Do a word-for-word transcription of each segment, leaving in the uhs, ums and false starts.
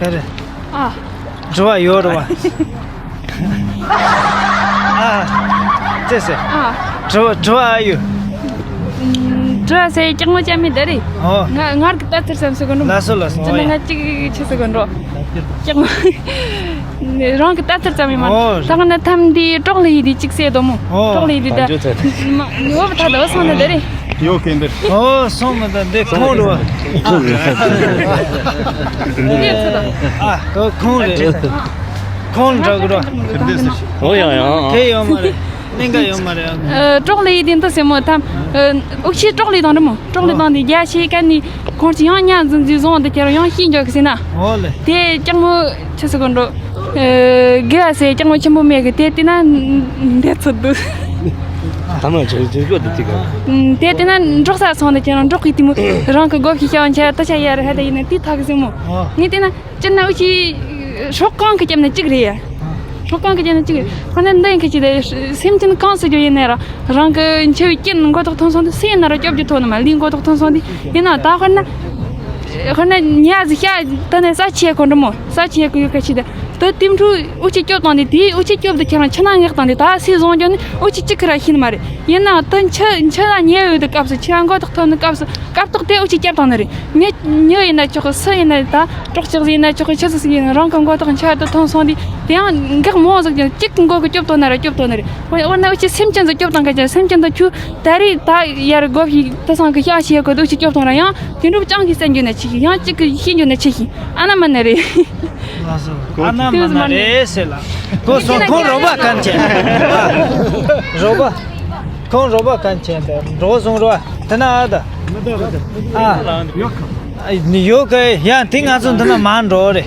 ཨ། དྲི་བ་ཡོད་རེད་བ། ཨ། ཙེ་ཙེ། ཨ། དྲི་བ་དྲི་བ་ཨ་ཡོད། ཨུམ། དྲི་བ་ཟེར་ཀྱག་མོ་ཅང་མི་འདི་རེད། ཨོ། ང་ངར་གི་ལྟ་ཚུལ་ཙམ་ཟེར་གོ་འགྲོ། ལ་སོ་ལ་སོ། ཅི་ན་ང་གཅིག་ཆི་ཟེར་གོ་འགྲོ། ཀྱག་མོ། རང་གི་ལྟ་ཚུལ་ཙམ་ཡིན་མ། ཨོ། ད་ག་ན་ཐམ་འདི་གྲོགས་ལ་ཡི་དེ་གཅིག་ཟེར་དོ་མོ། ཨོ། གྲོགས་ལ་ཡི་དེ་ད། ནི་བོ་ད་ད་བ་སོང་ན་འདི་རེད། ཡོད་ཀན་འདིར། ཨོ་སོང་མི་ད་འདི་ཁོང་རེད་བ། འདི་ཚོ་ད། ཨ་ཁོང་རེད། ཁོང་འདྲ་གི་རོ། འདི་ཟེར། ཨོ་ཡང་ཡང་། ཁེ་ཡོད་མ་རེད། གནད་འགག་ཡོད་མ་རེད། ཨ་གྲོགས་ལ་ཡི་དེ་འདི་ཟེར་མོ་ཐམ། ཨུག་ཆི་གྲོགས་ལ་དང་རེད་མོ། གྲོགས་ལ་དང་དེ་རྒྱ་ཆེ་ཀ་ནི་ཁོང་ཅི་ཡང་ཉ་འཛིན་འཛིན་བཟུང་དེ་ཁྱེར་ཡང་ཤི་འཇོག་གི་ཟེར་ན། ཨོ་ལེ། དེ་ཀྱག་མོ་ཆི་ཟེར་གོ་འགྲོ། ཨ། དགེ་བ་ཟེར་ཀྱང་མ་ཆེན་པོ་མེད་གི། དེ་བལྟས་ན་འདས་ཚོད་འདུག་ད་མ་ཆེ་ཆེ་ཤོས་དེ་གཅིག་ག་དེ་བལྟས་ན་འབྲོག་ས་སོང་དེ་ཁྱེད་རང་འབྲོག་གི་དེ་མོ་རང་གི་སྒོ་ཕྱི་ཤ་བ་འཆའ་ད་ཆ་ཡར་ཧ་ད་ཡིན་ན་དེ་ཐག་གི་ཟེར་མོ། ཨ། ངས་བལྟས་ན་སྤྱིར་ན་འུ་ཅི་སྲོག་གང་གི་རྒྱབ་ན་གཅིག་རེད་ཡ། སྲོག་གང་གི་རྒྱབ་ན་གཅིག་རེད། ཁོ་ན་འདི་ཡིན་གི་ཅི་རེད། སེམས་ཅན་གང་སུ་རྒྱུ་ཡིན་ན་རང་རང་གི་འཆི་བའི་རྐྱེན་མགོ་ཐོག་ཐོན་སོང་དུས་སུ་ཡིན་ན་རང་སྐྱོབ་རྒྱུ་ཐོན་ནི་མ་ལུས་མགོ་ཐོག་ཐོན་སོང་དུས་ཡིན་ན་ད་དཔེར་ན། དཔེར་ན་ཉ་ཟི་ཤ་ད་ནས་ས་ཆེ་གོ་འགྲོ་མོ། ས་ཆེ་གོ་ཡོད་ག་ཆི་ད། ད་དེ་འཕྲུ་འུ་ཅི་སྐྱོབ་བཏང་དེ་དེ་འུ་ཅི་སྐྱོབ་དུ་ཁྱེད་རང་ཕྱི་ནང་ངེག་བཏང་དེ་ད་སེ་བཟུང་རྒྱུ་ནི་འུ་ཅི་གཅིག་གི་ར་ཤི་ནི་མ་རེད། ཡིན་ན་ད་འཆི་འཆི་ལ་ཉེ་ཡོད་དུ་སྐབས་སུ་ཁྱེད་རང་མགོ་ཐོག་ཐོན་ནི་སྐབས་སུ་སྐབས་ཐོག་དེ་འུ་ཅི་སྐྱབས་བཏང་ནི་རེད། མི་མྱི་ཡིན་ན་ཆོག་གི་སུ་ཡིན་ན་ད་གྲོགས་ཆགས་ཟིག་ཡིན་ན་ཆོག་གི་ཆི་ཟིག་ཟིག་ཡིན་ན་རང་གི་མགོ་ཐོག་འཆར་དུ་ཐོན་སོང་དུས་དེ་ཡང་འགག་མོ་ཟིག་ཀྱང་གཅིག་གི་མགོ་གི་སྐྱོབ་ཐོན་ན་ར་སྐྱོབ་ཐོན་ནི་རེད། འོ་འོ་ན་འུ་ཅི་སེམས་ཅན་ཟིག་སྐྱོབ་བཏང་ག་ཅི་སེམས་ཅན་དུ་ཁྱོད་ད་རེས་ད་ཡར་སྒོ་ཕྱི་ད་སང་གི་ཤ་ཤེས་གོ་དུ་ཅི་སྐྱོབ་ཐོན་ར་ཡང་དེ་འགྲུབ་ཅང་གི་སེམས་རྒྱུ་ན་ཆི་ཤི་ཡང་གཅིག་གི་ཤེས་རྒྱུ་ན་ཆི་ཤི་ཨ་ན་མ་ན་རེད། ལགས་སོ། ཨ་ན་མ་ན་རེད་ཟེར་ལ། ཁོ་སོང་ཁོང་རོགས་པ་གན་ཆེ། རོགས་པ། ཁོང་རོགས་པ་གན་ཆེ་ད་འགྲོ་སོང་རོགས་དེ་ན་ཨ་ད། ཨ། ཡོད་གི་ཡང་དེ་ང་ཚོ་འདི་ན་མ་འགྲོ་རེད།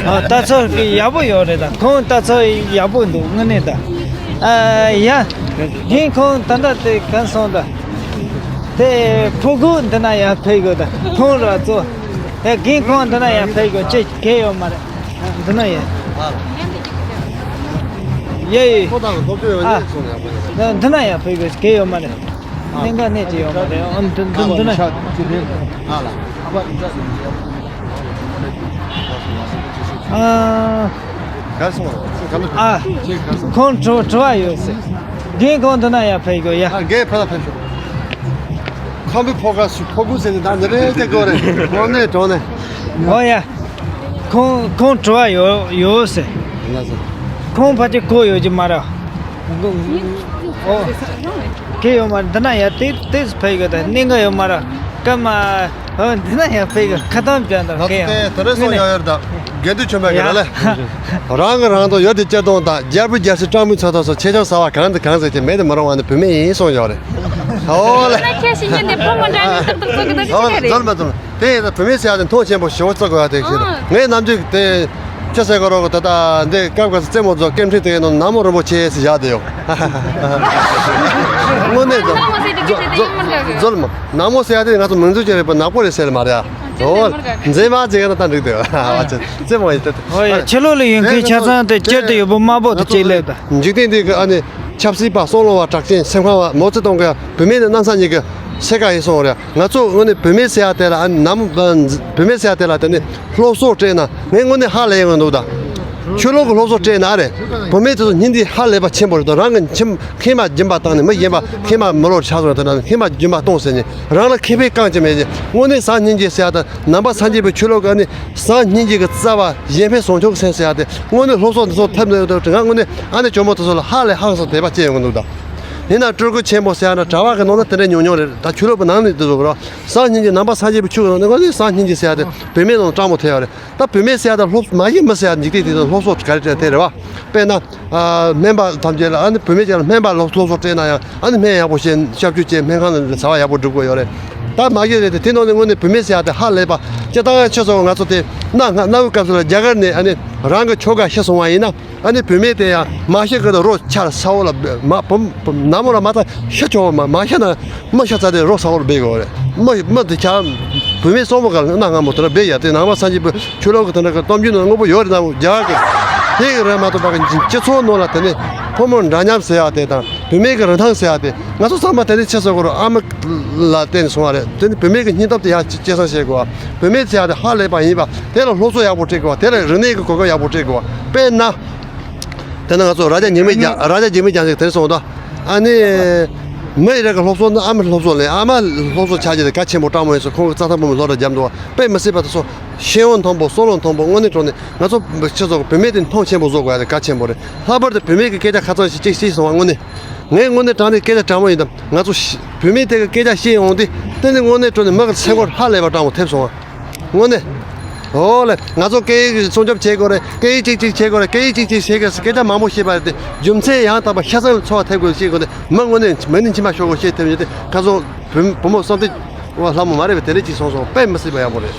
ཨ་ལྟ་ཚུལ་གི་ཡག་པོ་ཡོད་རེད་ད་ཁོང་ལྟ་ཚུལ་ཡག་པོ་འདུག་དངོས་གནས་ད། ཨ་ཡ། རྒན་ཁོང་ད་ལྟ་དེ་གན་སོང་ད། དེ་ཕྲུ་གུ་འདི་ན་ཡང་ཕེབས་དགོས་ད་ཁོང་ར་ཚོ། དེ་རྒན་ཁོང་འདི་ན་ཡང་ཕེབས་དགོས་ཅི་གལ་ཡོད་མ་རེད། འདི་ན་ཡ། ཡ་ཡི། ཁོ་ད་གི་སློབ་སྦྱོང་ཡོད་ཨ། ནས་སོང་ཡག་པོ་ཡོད་རེད། འདི་ན་ཡང་ཕེབས་དགོས་གལ་ཡོད་མ་རེད། གནད་འགག་གནད་ཅི་ཡོད་མ་རེད། ཨ་འདི་འདི་འདི་ན། ཨ་ལ། ཨ། གར་སོང་བ། ཁོང་དྲི་དྲི་བ་ཡོད་ཟེར། རྒན་ཁོང་འདི་ན་ཡང་ཕེབས་དགོས་ཡ། ཨ་རྒན་ཕེབས་ལ་ཕེབས་ཤོག་ཁམ་བུའི་ཕོ་ཁ་སུ་ཕོ་ཁུ་ཟེར་ནས་ད་འདི་རེད་དེ་དགོས་རེད། གོང་ནས་གྲོང་ནས། ཨོ་ཡ། ཁོང་ཁོང་དྲི་བ་ཡོད་ཡོད་ཟེར། ལགས་སོ། ཁོང་ཕ་གི་གོ་ཡོད་ཀྱི་མ་རེད། ཨོ། གལ་ཡོད་མ་རེད། འདི་ན་ཡ་ཏིག་ཏིག་ཕེབས་ཡོད་ད་གནད་འགག་ཡོད་མ་རེད། སྐར་མ། ཨོ་འདི་ན་ཡ་ཕེབས་ཡོད་ཁ་ཐང་བྱས་ད་ལགས་སོ། གལ་ཡོད་དེ་དེ་རེད་སོང་ཡོད་ཡོད་ད་དགེ་འདུན་ཆོས་འཕེལ་གྱི་རེད་ལེ། རང་གི་རང་དོན་ཡོད་དེ་སྤྱིར་བཏང་དང་རྒྱལ་པོ་རྒྱལ་སྲིད་སྤྲང་པོའི་ཚོ་ཐོག་སོགས་ཆེ་ཆུང་ཟ་བ་གང་དང་གང་ཟེར་གྱི་མེད་དེ་མི་རུང་བ་ནི་བུད་མེད་ཡིན་གསུངས་ཡོད་རེད། ཨོ་ལེ། ཁྱེད་ཤི་ཉིན་དེ་ཕོ་མོ་འདྲ་མི་ཏག་ཏག་ཙོག་གི་ད་ཨོ་ཅི་རེད། འཛོལ་མ་འཛོལ། དེ་ཡིན་ན་བུད་མེད་ཟེར་ཡ་དེ་མཐོང་ཆེན་པོ་ཞེ་པོ་བརྩི་དགོས་ཡ་དེ་ཞིག་རེད། ངས་ནམ་རྒྱུན་དེ་ཅི་ཟེར་དགོས་རོགས་ད་ལྟ་འདི་སྐབས་སྐབས་སུ་རྩེད་མོ་རྫོགས་སྐད་འཕྲིན་དེ་ཡིན་ནོ་ནག་མོ་རིན་པོ་ཆེ་ཟེར་བཞག་བསྡད་ཡོད། དངོས་གནས་རྫོགས་རྫོགས་རྫོགས་མ་ནག་མོ་ཟེར་ཡ་དེ་ང་ཚོ་མིང་རྫུན་ཅིག་རེད་པ་ནག་པོ་རེད་ཟེར་ལ་མ་རེད་ཨ། ཨོ། མཛེས་མ་ཅིག་ཡིན་ན་ད་འགྲིག་འདུག་ཨ་ཅེ་རྩེད་མོ་ཡིན་ད། ཨོ་ཡ་ཕྱི་ལོགས་ལ་ཡོང་མཁན་ཆ་ཚང་དེ་སྤྱིར་དུ་ཡོད་པོ་དམར་པོ་དེ་གཅིག་ལས་ད། འཇིག་རྟེན་འདི་གི་ཨ་ནི་ཆབ་སྲིད་པ་བསམ་བློ་བ་གྲགས་ཅན་སེམས་ཁམས་བ་མོ་ཚེ་གཏོང་གི་བུད་མེད་ནི་གནམ་ས་གཉིས་ཀྱི་ཕྱེད་ཀ་ཡིན་སོང་རེད། ང་ཚོ་དངོས་གནས་བུད་མེད་ཟེར་ཡ་དེ་ལ་ཨ་ནི་ནམ་བུད་མེད་ཟེར་ཡ་དེ་ལ་དེ་ནི་སློབ་གསོ་སྤྲད་ན་ངས་དངོས་གནས་ཧ་ལས་ཡོང་གི་འདུག་ད། ཆོས་ལུགས་ཀྱི་སློབ་གསོ་སྤྲད་ན་རེད། བུད་མེད་དེ་ཚོ་སྙིང་རྗེ་ཧ་ལས་པ་ཆེན་པོ་རེད་དོ། རང་གི་ཁྱིམ་ཁེངས་པ་སྦྱིན་པ་བཏང་ནས་མི་གཞན་པ་ཁེངས་པ་མི་ལོར་ཆགས་སོང་དེ་ན་ཁེངས་པ་སྦྱིན་པ་གཏོང་ཟེར་ནས་རང་ལ་ཁེ་ཕན་རྐང་གཅིག་མེད་ཅིང་དངོས་གནས་བཟང་སྙིང་རྗེ་ཟེར་ཡ་དང་ནང་པ་སངས་རྒྱས་པའི་ཆོས་ལུགས་ཀྱི་ཨ་ནི་བཟང་སྙིང་རྗེ་གི་རྩ་བ་གཞན་ཕན་སྲུང་སྐྱོབ་ཀྱི་སེམས་ཟེར་ཡ་དེ་དངོས་གནས་སློབ་གསོ་འདི་ཚོ་ཐེབས་ནས་ཡོད་དུས་ང་དངོས་གནས་ཨ་ནེ་ཇོ་མོ་དེ་ཚོ་ལ་ཧ་ལས་ཧང་སང་དད་པ་སྐྱེ་ཡོང་གི་འདུག་ད། ཡིན་ན་སྤྲུལ་སྐུ་ཆེན་པོ་ཟེར་ཡ་འདྲ་གྲྭ་པ་གི་ནང་ན་དེ་འདྲ་ཉུང་ཉུང་རེད། ད་ཆོས་ལུགས་པ་ནང་ནས་དེ་ཚོ་གི་རོ་བཟང་སྙིང་རྗེ་ནང་པ་སངས་རྒྱས་པའི་ཆོས་ཀྱི་ནང་ནས་དངོས་གནས་བཟང་སྙིང་རྗེ་ཟེར་ཡ་དེ་བུད་མེད་ནང་སྤྲང་པོ་ཐེབས་ཡོད་རེད། ད་བུད་མེད་ཟེར་ཡ་དེ་སློབ་མ་གཞི་མི་ཟེར་ཡ་འཇིག་རྟེན་དེ་ཚོ་སློབ་གསོ་ག་རེ་སྤྲད་དེ་རེད་བ། དཔེར་ན། ཨ་སྨན་པ་ཐམས་ཅད་ལ་ཨ་ནི་བུད་མེད་ཅིག་ལ་སྨན་པ་སློབ་སློབ་གསོ་སྤྲད་ན་ཡང་ཨ་ནི་སྨན་ཡག་པོ་བྱས་སྐྱབས་བཅོལ་བྱས་སྨན་ཁང་ནང་ལ་བྱ་བ་ཡག་པོ་སྒྲུབ་དགོས་ཡོད་རེད། ད་མ་གཞི་རེད་དེ་དེ་ནང་ནས་དངོས་གནས་བུད་མེད་ཟེར་ཡ་དེ་ཧ་ལས་པ་སྤྱིར་བཏང་ཡང་ཆེ་སོང་ང་ཚོ་དེ་གནའ་གནའ་བོའི་སྐབས་སུ་ལ་རྒྱ་གར་ནས་ཨ་ནི་རང་གི་ཁྱོ་ག་ཤི་སོང་བ་ཡིན་ན། ཨ་ནི་བུད་མེད་དེ་ཡང་མ་ཤི་གི་ད་རོ་ཆར་ས་འོག་ལ་མ་བུ་ནག་མོ་ལ་མ་ཐག་ཤི་ཆོག་མ་མ་ཤི་ན་མི་ཤི་ཚ་དེ་རོ་ས་འོག་ལ་སྦས་དགོས་རེད། མི་མི་དེ་ཆ་བུད་མེད་སོག་པོ་ག་ལ་གནའ་སྔ་མོ་དེ་ལ་སྦས་ཡ་དེ་ནང་པ་སངས་རྒྱས་པའི་ཆོས་ལུགས་ཀྱི་དེ་འདྲ་གི་གཏམ་རྒྱུད་ནང་དངོས་པོ་ཡོད་རེད་ན་རྒྱ་གི་དེ་གི་རེད་མ་གཏོགས་པ་གི་སྤྱི་ཚོགས་ནང་ལ་དེ་ནས་ཕོ་མོ་འདྲ་མཉམ་ཟེར་ཡ་དེ་དང་ བུད་མེད་ཀྱི་རིན་ཐང་ཟེར་ཡ་དེ་ང་ཚོ་ཚང་མ་དེ་ནས་ཆེ་ས་གོ་རུ་ཨ་མ་ལ་བརྟེན་ནས་སོང་བ་རེད། དེ་ནི་བུད་མེད་ཀྱི་སྙིང་སྟོབས་དེ་ཡར་སྐྱེད་སྲིང་བྱེད་དགོས་པ། བུད་མེད་ཟེར་ཡ་དེ་ཧ་ལས་པ་ཡིན་པ། དེ་ལ་སློབ་གསོ་ཡག་པོ་སྤྲད་དགོས་པ། དེ་ལ་རིག་གནས་ཀྱི་གོ་སྐབས་ཡག་པོ་སྤྲད་དགོས་པ། དཔེར་ན། དེ་ན་ང་ཚོ་རྭ་རྒྱ་ཉི་མའི་རྒྱ་རྭ་རྒྱ་ཉི་མའི་རྒྱ་མཚོས་དེ་ནས་སོང་ད། ཨ་ནི། མི་ཡི་རིགས་ཀྱི་སློབ་གསོ་ནི་ཨ་མའི་སློབ་གསོ་ལས། ཨ་མ་སློབ་གསོ་ཆ་རྒྱུ་དེ་གལ་ཆེན་པོ་དྲང་མོ་ཡིན་ཟེར་ཁོང་གི་རྩྭ་ཐང་བུ་མོ་སློབ་གྲྭ་རྒྱབ་འདུག་བ། དཔེ་མི་སྲིད་པ་དེ་ཚོ་ཤེས་ཡོན་མཐོན་པོ་བསམ་བློ་མཐོན་པོ་དངོས་གནས་དྲང་གནས་ང་ཚོ་སྤྱི་ཚོགས་ཀྱི་བུད་མེད་དེ་མཐོང་ཆེན་པོ་བཟོ་དགོས་ཡ་དེ་གལ་ཆེན་པོ་རེད། ལྷག་པར་དུ་བུད་མེད་ཀྱི་སྐད་ཆ་ཁ་ཚང་ཞིག་གཅིག་གཅིག་སོང་བ་དངོས་གནས། ངས་དངོས་གནས་དྲང་གནས་སྐད་ཆ་དྲང་མོ་ཡིན་དམ། ང་ཚོ་ཤི- བུད་མེད་དེ་གི་སྐད་ཆ་བཤད་ཡོང་དུས་དེ་ནི་དངོས་གནས་དྲང་གནས་མི་གི་སེམས་ཁོར་ཧ་ལས་པ་དྲང་མོ་ཐེབས་སོང་བ། དངོས་གནས། ཨོ་ལེ། ང་ཚོ་སྐད་ཡིག་སྲུང་སྐྱོབ་བྱེད་དགོས་རེད། སྐད་ཡིག་གཅིག་གཅིག་བྱེད་དགོས་རེད། སྐད་ཡིག་གཅིག་གཅིག་བྱེད་དགོས་རེད། སྐད་ཆ་མང་པོ་བཤད་པ་རེད་དེ། རྒྱུ་མཚན་ཡང་དག་པ་ཤ་ཚ་ལ་འཚོ་བ་ཐེབས་དགོས་ཞེས་དགོས་ཏེ། མི་དངོས་གནས་མི་ནི་མཆི་མ་ཤོར་དགོས་ཞེས་ཐེབས་ཡོད་དེ། ཁ་སང་བུ- བུ་མོ་བསམ་གཏན་བ་ལྷ་མོ་མ་རེད་པས། དེ་འདྲ་ཅིག་སོང་སོང་། དཔེ་མི་སྲིད་པ་ཡག་པོ་རེད།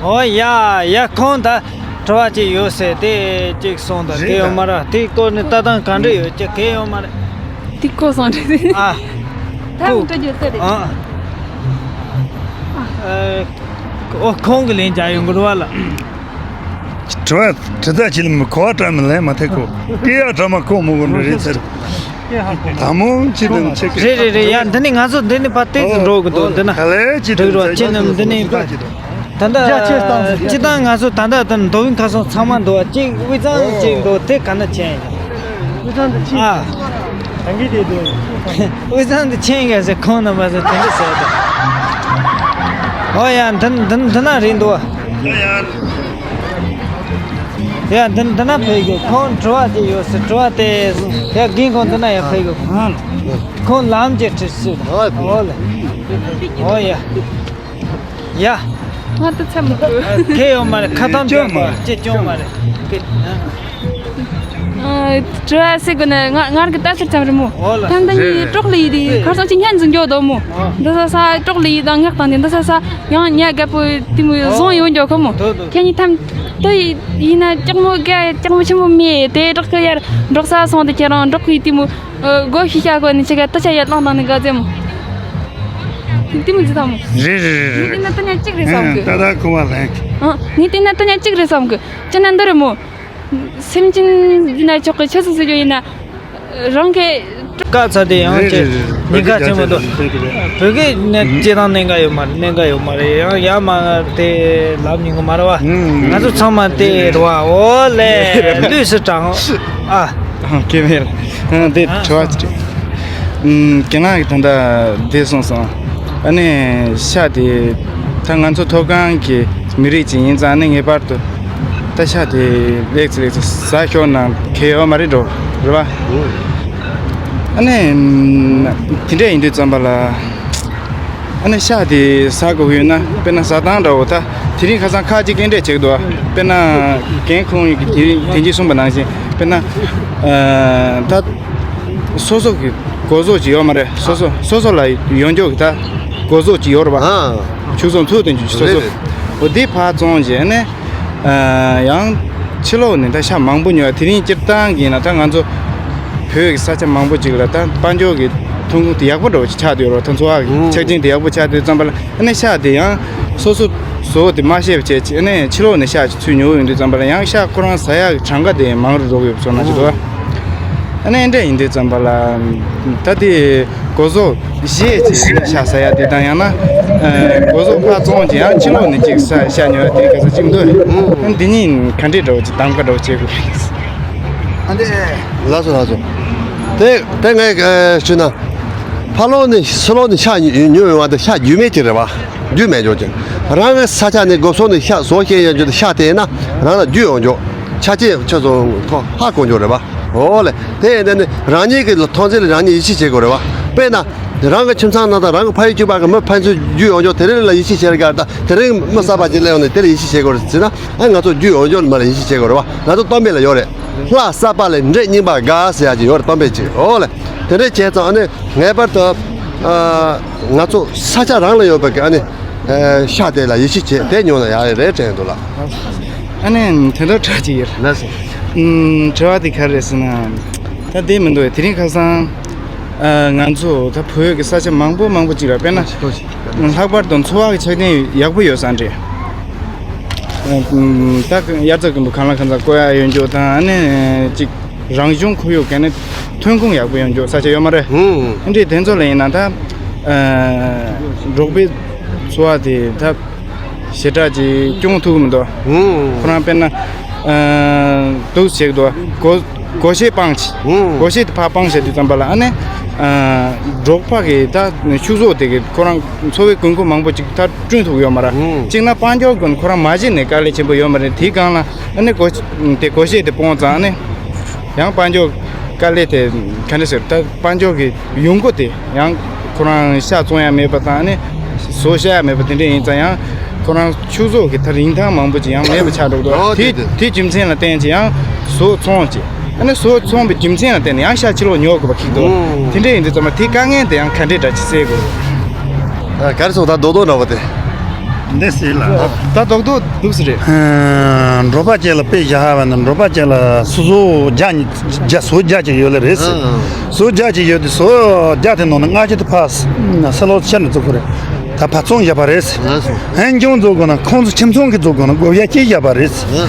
ཨོ་ཡ་ཡ། ཁོང་ད་དྲི་བ་ཅིག་ཡོད་ཟེར་དེ་ཅིག་སོང་ད། རེད་དེ་ཡོད་ད། མ་ར་དེའི་སྐོར་ནས་ལྟ་སྟངས་ག་འདྲ་ཡོད་ཀྱི་གལ་ཡོད་མ་རེད། དེ་ཀོ་སོང་རེད། ཨ། ཐབས་ཀོ- འགྲོ་རྒྱུ་ཟེར་རེད། ཨ། ཨ། ཨོ་ཁོང་གི་ལན་རྒྱག་ཡོང་གི་རེད་བ་ལ། དྲི་བ་དྲི་ད་ཅི་ལ་མི་གོ་བ་བཀྲ་མི་ལན་མ་ཐེ་ཁོ། སྐད་ཡ་བཀྲ་མ་ཁོ་མོ་གོ་འགྲོ་རེད་ཚར། དམ་མོ་ཅི་དང་ཆེ་གི། རེད་རེད་རེད། ཡ་འདི་ནི་ང་ཚོ་འདི་ནི་ཕར་ཏོག་ཙམ་འགྲོ་གི་འདུག་འདི་ན། ཧ་ལས་ཅི་འགྲིག་རོགས་ཅི་ནམ་འདི་ནི་ཕར། ད་ལྟ་སྤྱི་བཏང་ང་ཚོ་ད་ལྟ་ད་མདོ་དབུས་ཁ་སང་ཚང་མ་འདུག་བ། གཅིག་དབུས་གཙང་གཅིག་འདུག་དེ་ག་ན་ཆེན་ཡིན། དབུས་གཙང་དུ་ཆེན། ཨ། ད་གི་དེ་འདུག་དབུས་གཙང་དུ་ཆེན་ག་ཟེར་ཁོང་རྣམ་པ་ཚོ་དེ་འདྲ་ཟེར་ཏེ། ཨོ་ཡ་འདི་འདི་འདི་ན་རེད་འདུག་བ། ཡ་འདི་འདི་ན་ཕེབས་དགོས། ཁོང་དྲི་བ་དེ་ཡོད་ཟེར། དྲི་བ་དེ་ཡ་རྒན་ཁོང་འདི་ན་ཡ་ཕེབས་དགོས། ཁོང་ལམ་གྱི་ཁྲིད་སུ། ཨོ་ལེ། ཨོ་ཡ། ཡ། ང་ད་ཚ་མི་དགོས། ཁེ་ཡོད་མ་རེད། ཁ་ཐམ་སྐྱོན་མ་རེད། ཅི་སྐྱོན་མ་རེད། ཨ། དྲི་བ་ཟེར་དགོས་ན་ང་ང་རང་གི་ལྟ་ཚུལ་ཙམ་རེད་མོ། ཨོ་ལ། ཐམ་ད་ངའི་གྲོགས་ལ་ཡིན་དུས་ཁ་སང་ཅི་ཉན་འཛིན་རྒྱུ་དོ་མོ། འདི་ས་ས་གྲོགས་ལ་ཡིན་དང་ངག་དང་དེ་འདི་ས་ས་ཡང་ཉལ་རྒད་པོ་དེ་མོ་བཟང་ཡོང་རྒྱུ་ཁོ་མོ། དོ་དོ། ཁྱེད་གཉིས་ཐམ་ད་ཡིན་ན་ལྕགས་མོ་རྒད་ལྕགས་མོ་ཆེན་མོ་མེད་དེ་གྲོགས་ཀྱི་ཡར་འབྲོག་ས་སོང་དེ་ཁྱེད་རང་གྲོགས་ཀྱི་དེ་མོ། ཨ། སྒོ་ཕྱི་ཤ་གོ་ནི་ཆེ་ག་ཏུ་ཆ་ཡ་ལང་དང་ནི་ག་ཙེ་མོ། ཏི་མོ་ཇི་ཐ་མོ། རེད་རེད་རེད་ངས་རེད། བལྟས་ན་ཏུ་ཉ་གཅིག་རེད་བསམ་གི། ད་ད་གོ་བ་ལེན། ཨ། ངས་བལྟས་ན་ཏུ་ཉ་གཅིག་རེད་བསམ་གི། ཅི་ན་འདི་རེད་མོ། སེམས་ཅན་འདི་ན་ཆོག་གི་ཆོས་སུ་ཟེར་རྒྱུ་ཡིན་ན། རང་གི། བཀའ་ཚ་དེ་ཡང་རེད་ཅེ། རེད་རེད། ཉེན་ཁ་ཆེན་མོ་འདུག་བོད་སྐད་ཅེ་དང་གནད་འགའ་ཡོད་མ་རེད། གནད་འགའ་ཡོད་མ་རེད། ཡང་ཡ་མ་དེ་ལབ་ཉིན་གི་མ་རེད་བ། ང་ཚོ་ཚང་མ་དེ་རེད་བ། ཨོ་ལེ་ལུས་སུ་དྲང་ཨ། ཨ། སྐྱེ་མེད་ལ། ཨ། འདི་དྲི་བ་ཅིག་ཨུམ། ཁྱེད་རང་གིས་ད་ལྟ་འདི་གསུངས་སོང་། ཨ་ནི་ཤ་དེ་ད་ང་ཚོ་མཐོ་སྒང་གི་མི་རིགས་ཅིག་ཡིན་ཙང་ནི་ངེས་པར་དུ་ད་ཤ་དེ་ལེགས་ཚེ་ལེགས་ཚེ་ཟ་ཤོག་ན་གལ་ཡོད་མ་རེད་འགྲོ་རེད་བ། ཨ་ནི་དེ་འདྲ་ཡིན་དུས་ཙམ་པ་ལ། ཨ་ནི་ཤ་དེ་ཟ་དགོས་ཀྱི་ཡོད་ན་དཔེར་ན་ཟ་སྟངས་འདྲ་བོ་ད་དེ་རིང་ཁ་སང་ཁ་ཅིག་སྐད་འདྲས་བྱེད་ཀྱི་འདུག་དཔེར་ན་རྒན་ཁོང་གིས་དེ་རིང་དེ་རྗེས་གསུངས་པ་ནང་བཞིན་དཔེར་ན་ཨ། ད་སོ་སོ་གི་གོ་ཟོག་ཅིག་ཡོད་མ་རེད། སོ་སོ་སོ་སོ་ལ་ཡོང་འཇོག་གི་ད་གོ་ཟོག་ཅིག་ཡོད་རེད་པ། ཨ། ཕྱུགས་ཟོག་འཚོ་དོན་གྱི་སོ་སོ། རེད་རེད། འོ་དེ་ཕར་བཙོང་བྱས་ནས། ཨ། ཡང་ཕྱི་ལོགས་ནས་ད་ཤ་མང་པོ་ཉོ་ཡ། དེ་རིང་སྤྱིར་བཏང་གི་ཡིན་ན་ད་ང་ཚོ་བོད་ཀྱི་ས་ཆ་མང་པོ་ཅིག་ལ་ད་དཔལ་འབྱོར་གྱི་ཐོན་ཁུངས་དེ་ཡག་པོ་འདྲ་བོ་ཅིག་ཆགས་བསྡད་ཡོད་རེད། ད་འཚོ་བ་གི་ཨང་། ཆ་རྐྱེན་དེ་ཡག་པོ་ཆགས་བསྡད་ཙམ་པ་ལ། ཨ་ནི་ཤ་དེ་ཡང་སོ་སོ་བཟོ་དེ་མ་ཤེས་པ་བྱས་ཅིག་ཨ་ནི་ཕྱི་ལོགས་ནས་ཤ་ཅིག་ཚུར་ཉོ་ཡོང་དུས་ཙམ་པ་ལ་ཡང་ཤ་ཁོ་རང་ཟ་ཡག་གི་གྲངས་ཀ་དེ་མང་རུ་འགྲོ་གི་ཡོད་པ་ཚོར་སྣང་ཅིག་འདུག་ཨ་ནི་འདྲ་ཡིན་དུས་ཙམ་པ་ལ་ད་དེ་གོ་ཟོག་བཞེས་ཅིག་ཤ་ཟ་ཡ་དེ་དང་ཡང་ན། ཨ། གོ་ཟོག་ཕར་བཙོང་ཅིག་ཡང་ཕྱི་ལོགས་ནས་ཅིག་ཟ་ཤ་ཉོ་ཡ་དེ་ག་ཚོད་ཅིག་འདུག་ཨ་འདི་གཉིས་ག་འདྲས་འདྲ་བོ་ཅིག་གདམ་ག་འདྲ་བོ་བྱེད་དགོས། ཨ་འདི། ལགས་སོ་ལགས་སོ། དེ་དེ་ངས་ཨ་ཞུས་ན། ཕར་ལོགས་ནས་ཕྱི་ལོགས་ནས་ཤ་ཉོ་ཉོ་ཡོང་བ་དེ་ཤ་རྒྱུས་མེད་ཅིག་རེད་བ། རྒྱུས་མེད་འཇོག་ཅིག་རང་གི་ས་ཆ་ནས་སྒོ་ཟོག་ནས་ཤ་ཟོ་ཤེས་ཡོད་རྒྱུ་དེ་ཤ་དེ་ཡིན་ན་རང་ལ་རྒྱུས་ཡོང་འཇོག་ཆ་རྐྱེན་ཆ་ཚང་ཁོ་ཧ་གོ་འཇོག་རེད་བ། འོ་ལེ། དེ་ཡིན་དུས་ནི་རང་ཉིད་ཀྱི་ཐོན་རྫས་ལ་རང་ཉིད་ཡིད་ཆེས་བྱེད་དགོས་རེད་བ། དཔེར་ན། རང་གི་ཁྱིམ་ཚང་ནང་དང་རང་གི་ཕ་ཡུལ་གཅིག་པ་གི་མི་ཕན་ཚུན་རྒྱུས་ཡོང་འཇོག་དེ་རིང་ལ་ཡིད་ཆེས་བྱེད་རེད་ག་ད་དེ་རིང་མི་གསར་པ་ཅིག་སླེབས་ཡོང་ནས་དེ་ལ་ཡིད་ཆེས་བྱེད་དགོས་རེད་ཟེར་ན། ཨ་ང་ཚོ་རྒྱུས་ཡོང་འཇོག་ལ་མ་ལ་ཡིད་ཆེས་བྱེད་དགོས་རེད་བ། ང་ཚོ་གཏམ་དཔེ་ལ་ཡོད་རེད། ལྷ་ས་པ་ལས་འདྲེ་རྙིང་པ་དགའ་ཟེར་ཡ་ཅིག་ཡོད་རེད། གཏམ་དཔེ་ཅིག་འོ་ལེ། དེ་འདྲ་བྱས་ཙང་ཨ་ནི་ངེས་པར་དུ། ཨ། ང་ཚོ་ས་ཆ་རང་ལ་ཡོད་པའི་གི་ཨ་ནི། ཨ། ཤ་དེ་ལ་ཡིད་ཆེས་བྱེད་དེ་ཉོ་ན་ཡག་རེད་དྲན་འདུག་ལགས། ཨ་ནི་དེ་འདྲ་དྲ་ཅིག་ཡོད། ལགས་སོ། ཨུམ། དྲི་བ་དེ་ག་རེ་རེད་ཟེར་ན། ད་དེ་མི་འདུག་དེ་རིང་ཁ་སང་། ཨ། ང་ཚོ་ད་བོད་ཀྱི་ས་ཆ་མང་པོ་མང་པོ་ཅིག་ལ་དཔེར་ན། ལྷག་པར་དུ་འཚོ་བ་གི་ཆ་རྐྱེན་ཡག་པོ་ཡོད་ས་རེད། ཨ། ད་དབྱར་རྩྭ་དགུན་འབུ་གང་ལ་གང་འཚམ་བརྐོ་ཡ་ཡོད་འཇོག་དང་ཨ་ནི་ཅིག་རང་བྱུང་ཁོར་ཡུག་ག་ནི་ ཐོན་ཁུངས་ཡག་པོ་ཡོང་རྒྱུ་ས་ཆ་ཡོད་མ་རེད། ཧུམ། འདི་འདྲའི་དེ་ཚོ་ལ་ཡིན་ན་ད་ཨ་འབྲོག་པའི་འཚོ་བ་དེ་ད་ཞེ་དྲག་ཅིག་སྐྱོང་ཐུབ་ཀྱི་མི་འདུག་ཧུམ། ཁོ་རང་དཔེར་ན་ཨ་འདུག་བྱེད་ཀྱི་འདུག་སྒོ་སྒོ་ཤེད་སྤང་། ཧུམ། སྒོ་ཤེད་དེ་ཕར་སྤང་བྱས་དུས་ཙམ་པ་ལ་ཨ་ནི་ཨ་འབྲོག་པ་གི་ད་ཕྱུགས་ཟོག་དེ་གི་ཁོ་རང་འཚོ་བའི་དགོས་མཁོ་མང་པོ་ཅིག་ད་བསྐྲུན་ཐུབ་ཡོད་མ་རེད། ཧུམ། གཅིག་ན་དཔལ་འབྱོར་ཀུན་ཁོ་རང་མ་གཞི་ནས་དཀའ་ལས་ཆེན་པོ་ཡོད་མ་རེད། དེའི་སྒང་ལ་ཨ་ནི་སྒོ་དེ་སྒོ་ཤེད་དེ་སྤོང་ཙང་ཨ་ནི་ཡང་དཔལ་འབྱོར་དཀའ་ལས་དེ་ག་འདྲ་ཟེར། ད་དཔལ་འབྱོར་གྱི་ཡོང་སྒོ་དེ་ཡང་ཁོ་རང་ཤ་བཙོང་ཡ་མེད་པ་དང་ཨ་ནི་ཟོ་བཤའ་ཡ་མེད་པ་དེ་འདྲ་ཡིན་ཙང་ཡང་ཁོ་རང་ཕྱུགས་ཟོག་གི་ད་རིན་ཐང་མང་པོ་ཅིག་ཡང་མེད་པ་ཆགས་འགྲོ་གི་འདུག་ཨོ་དེ་དེ་དེ་དེ་རྒྱུ་མཚན་ལ་བརྟེན་ཅིག་ཡང་ཟོ་བཙོང་ཅིག་ཨ་ནི་ཟོ་བཙོང་པའི་རྒྱུ་མཚན་ལ་བརྟེན་ནས་ཡང་ཤ་ཕྱི་ལོགས་ཉོ་དགོས་པ་ཁེགས་འདུག་ཨོ། དེ་འདྲ་ཡིན་དུས་ཙམ་པ་དེ་དཀའ་ངལ་དེ་ཡང་ག་འདྲས་འདྲ་ཅིག་སེལ་དགོས། ཨ། ག་རེ་སོང་ད་རྡོག་རྡོག་འདྲ་བོ་དེ། འདི་ཟེར་ལ། ད་རྡོག་རྡོག་འདུག་སེ་རེད། ཨ། འབྲོག་པ་ཅིག་ལ་དཔེ་བཞག་པ་ན་འབྲོག་པ་ཅིག་ལ་སོ་སོ་རྒྱ་རྒྱ་སོ་རྒྱ་ཅིག་ཡོད་ལེ་རེད། ཨ། སོ་རྒྱ་ཅིག་ཡོད་དེ་སོ་རྒྱ་དེ་ནང་ནས་སྔ་ཕྱི་དེ་ཕར་སེ་ལོ་ཆེ་ནས་བཙུགས་པ་རེད། ད་ཕར་བཙོང་བཞག་པ་རེད། ཨ་སོ། ཧན་ཅུང་བཙུགས་དགོས་ན་ཁོང་ཚོ་ཁྱིམ་ཚང་གི་བཙུགས་དགོས་ན་བགོ་བཤའ་སྐྱེལ་བཞག་པ་རེད། ཨ།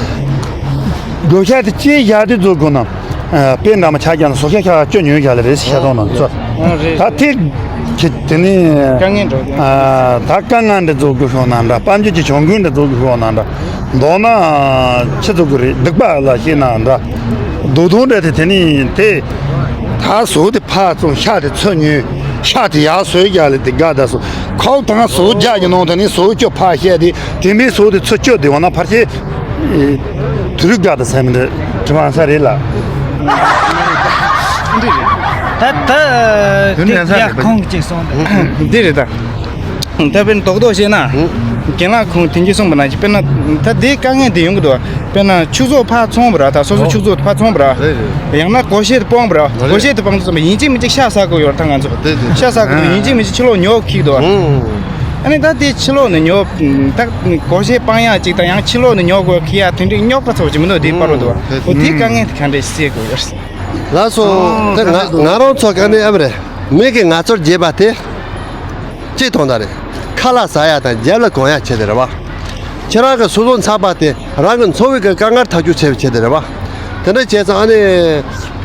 བགོ་བཤའ་དེ་སྐྱེལ་བཞག་དུས་བཙུགས་དགོས་ན། ཨ། དཔེ་འདྲ་མ་ཆ་བཞག་ན་ཟོ་ཤ་ཤ་བཅུ་ཉོས་བཞག་ལེ་རེད་ཤ་ཚོང་ནང་ཚོ། ཨ་རེད། ད་དེ་ཁྱེད་དེ་ནི་དཀའ་ངལ་འགྲོ་གི། ཨ། ད་དཀའ་ངལ་འདི་བཟོ་དགོས་ཤོག་ན་འདྲ། དཔལ་འབྱོར་གྱི་གྱོང་གུན་འདི་བཟོ་དགོས་ཤོག་ན་འདྲ། མདོར་ན་ཆི་བཟོ་དགོས་རེད། སྡིག་པ་ལ་བཤད་ན་འདྲ། རྡོག་རྡོག་འདྲ་དེ་དེ་ནི་དེ་ད་ཟོ་དེ་ཕར་བཙོང་ཤ་དེ་ཚུར་ཉོས། ཤ་དེ་ཡར་ཟོས་བཞག་ལེ་དེ་དགའ་ད་སོ། ཁོག་དང་ཟོ་རྒྱག་གི་ནང་དེ་ནི་ཟོ་བཅུ་ཕར་བཤད་དེ་དེ་མི་ཟོ་དེ་ཚུར་བཅུ་དེ་བ་ན་ཕར་ཆེ། དུ་རུ་དགའ་དང་སེམས་འདི་དྲི་བ་ས་རེད་ལ། འདི་རེད། ད་ད་དུ་རུ་དེ་ས་ཡ་རེད་པ། ཁོང་གཅིག་སོང་དེ། འདི་རེད་ད། ད་དཔེར་ན་རྡོག་རྡོག་བཤད་ན། རྒན་ལགས་ཁོང་དེང་གི་གསུངས་པ་ནང་བཞིན་དཔེར་ན་ད་འདི་དཀའ་ངལ་འདི་ཡོང་གི་འདུག་དཔེར་ན་ཕྱུགས་ཟོག་ཕར་ཚོང་བ་ར་ད་སོ་སོ་ཕྱུགས་ཟོག་ཕར་ཚོང་བ་ར། རེད་རེད། ཡང་ན་སྒོ་ཤེད་སྤོང་བ་ར། རེད། སྒོ་ཤེད་དུ་སྤང་དུས་ཙམ་པ་ཡིན་གཅིག་མིན་གཅིག་ཤ་ཟ་དགོས་ཡོད་ར་ད་ང་ཚོ། རེད་རེད། ཤ་ཟ་དགོས་འདུག་ཡིན་གཅིག་མིན་གཅིག་ཕྱི་ལོགས་ཉོ་ཁེགས་འདུག་ཨ་ནི་ད་དེ་ཕྱི་ལོགས་ནས་ཉོ། ད་སྒོ་ཤེད་སྤང་ཡག་ཅིག་དང་ཡང་ཕྱི་ལོགས་ནས་ཉོ་དགོས་ཁེགས་ཡག་དེ་འདྲའི་རྙོག་དྲ་ཚོ་ཅིག་མི་འདུག་དེའི་བར་རུ་འདུག་འོ་དེ་དཀའ་ངལ་དེ་ག་འདྲས་སེལ་དགོས་ཡོད། ལགས་སོ། དེ་ང་ང་རང་ཚོ་ག་ནས་ཨ་མ་རེད། མི་གིས་ང་ཚོར་བརྗེས་པ་དེ་གཅིག་དོན་དག་རེད། ཁ་ལག་ཟ་ཡག་དང་རྒྱབ་ལ་གོན་ཡག་ཆེད་དུ་རེད་བ། ཁྱེད་རང་གི་སོ་སོ་འཚག་པ་དེ་རང་གི་འཚོ་བའི་གི་དཀའ་ངལ་ཐག་གཅོད་བྱེད་པའི་ཆེད་དུ་རེད་བ། དེ་འདྲ་བྱས་ཙང་ཨ་ནི་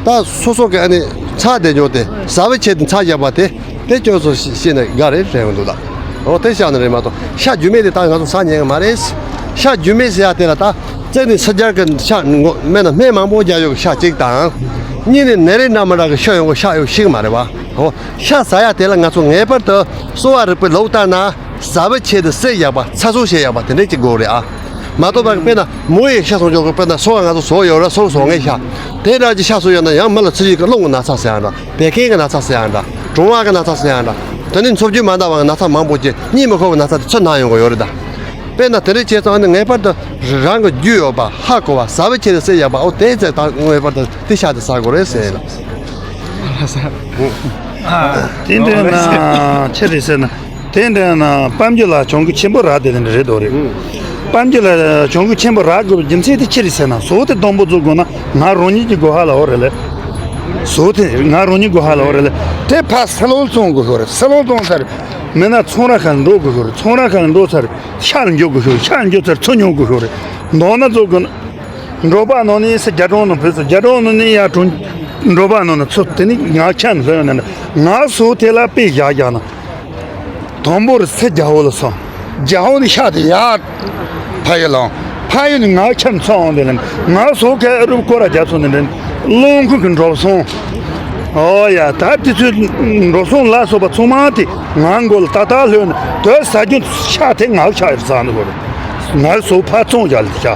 ད་སོ་སོ་གི་ཨ་ནི་འཚག་བསྡད་ཉོ་དེ་ཟ་བའི་ཆེད་དུ་འཚག་བཞག་པ་དེ། དེ་ཁྱོད་ཚོ་ཤེས་ན་དགའ་རེད་དྲན་གི་འདུག་ད། འོ་དེ་བཞག་ན་རེད་མ་གཏོགས་ཤ་རྒྱུས་མེད་དེ་ད་ང་ཚོ་ཟ་ཉན་གི་མ་རེད། ཤ་རྒྱུས་མེད་ཟེར་ཡ་དེ་ལ་ད་རྩེ་ནས་ཕྱི་རྒྱལ་གི་ཤ་ངོ་སྨན་ན་སྨན་མང་པོ་རྒྱག་ཡོད་གི་ཤ་གཅིག་དང་། གཉིས་ནས་ནད་རིགས་འདྲ་མི་འདྲ་གི་ཤ་ཡོང་གི་ཤ་ཡོད་ཤེས་གི་མ་རེད་བ། འོ་ཤ་ཟ་ཡ་དེ་ལ་ང་ཚོ་ངེས་པར་དུ་གསོ་བ་རིག་པའི་ལོག་ལྟ་ན་ཟ་བའི་ཆེད་དུ་བསྲེག་ཡག་པ་ཚ་གསོ་བྱེད་ཡག་པ་དེ་འདྲས་ཅིག་དགོས་རེད་ཨ། མ་གཏོགས་པ་དཔེར་ན་མོ་ཡི་ཤ་སོང་ཆོག་གི་དཔེར་ན་སོ་ང་ཚོ་ཟོ་ཡོད་ར་སོ་ཟོ་ངའི་ཤ་དེ་འདྲ་ཅིག་ཤ་ཟོ་ཡོད་ན་ཡང་མི་ལ་ཚིལ་ཞིག་གི་རླུང་གི་ན་ཚ་ཟེར་ཡང་འདྲ། བད་ཀན་གྱི་ན་ཚ་ཟེར་ཡང་འདྲ། གྲང་བ་གི་ན་ཚ་ཟེར་ཡང་འདྲ། དེ་ནི་འཚོ་བཅུད་མ་འདང་བ་གི་ན་ཚ་མང་པོ་ཅིག་གཉིད་མི་ཁུག་པའི་ན་ཚ་དེ་ཚུར་ན་ཡོང་གི་ཡོད་རེད་ད། དཔེར་ན་དེ་འདྲ་བྱས་ཙང་ནི་ངེས་པར་དུ་རང་གི་རྒྱུས་ཡོད་པ་ཧ་གོ་བ་ཟ་བའི་ཆེད་དུ་བསྲེག་ཡག་པ་འོ་དེ་ཚེ་ད་ངེས་པར་དུ་དེ་ཤ་དེ་ཟ་དགོས་རེད་ཟེར་ལ། དེ་འདྲ་ན་ཆེ་རེད་ཟེར་ན། དེ་འདྲ་ན་དཔལ་འབྱོར་ལ་གྱོང་གུན་ཆེན་པོ་རག་དེ་འདྲ་རེད་དོ་རེད། དཔལ་འབྱོར་ལ་གྱོང་གུན་ཆེན་པོ་རག་དགོས་པའི་རྒྱུ་མཚན་དེ་ཅི་རེད་ཟེར་ན་ཟོག་དེ་སྡོང་པོ་བཙུགས་དགོས་ན་ང་རང་ཉིད་ཀྱི་སྒོ་ཧ་ལ་འོ་རེད་ལེ། ཟོག་དེ་ང་རང་ཉིད་སྒོ་ཧ་ལ་འོ་རེད་ལེ། དེ་ཕར་སེ་ལོ་བཙོང་དགོས་ཤོག་རེད། སེ་ལོ་བཙོང་ཚར། མིན་ན་ཚོང་ར་ཁ་ལ་འགྲོ་དགོས་ཤོག་རེད། ཚོང་ར་ཁ་ལ་འགྲོ་ཚར། ཤ་ལ་འཇོག་དགོས་ཤོག་ཤ་ལ་འཇོག་ཚར་ཚོ་ཉོ་དགོས་ཤོག་རེད། མདོར་ན་བཙུགས་དགོས་ན། འབྲོག་པ་ནང་ནས་སུ་རྒྱ་གྲོང་ནང་བུད་སོང་། རྒྱ་གྲོང་ནང་ནས་ཡར་གྲོང་། འབྲོག་པ་ནང་ན་ཚུར་དེ་ནི་ང་ཁྱམས་ལྷོད་ནས་ང་ཟོག་དེ་ལ་དཔེ་བཞག་བཞག་ན། དང་པོར་སུ་རྒྱ་བོ་ལ་སོང་། རྒྱ་བོ་ནི་ཤ་དེ་ཡར་ཕ་ཡུལ་ལངས། ཕ་ཡུལ་ནི་ང་ཁྱམས་ཚུར་འོང་དེ་ལ་ང་ཟོག་ག་རུབ་སྐོར་ར་རྒྱ་ཚོ་ནི་འདྲེན་རླུང་ཁུག་གི་འགྲོ་སོང་། ཨོ་ཡ་ད་དེ་ཚོའི་འགྲོ་སོང་ལ་སོགས་པ་ཚང་མ་དེ་ང་མགོ་ལ་ཏག་ཏག་ལྷོད་ནས་དོ་ཟ་རྒྱུ་ཤ་དེ་ང་ཤ་ཡར་ཟ་འདུག་གོ་ང་ཟོག་ཕར་བཙོང་བཞག་ལ་ཤ་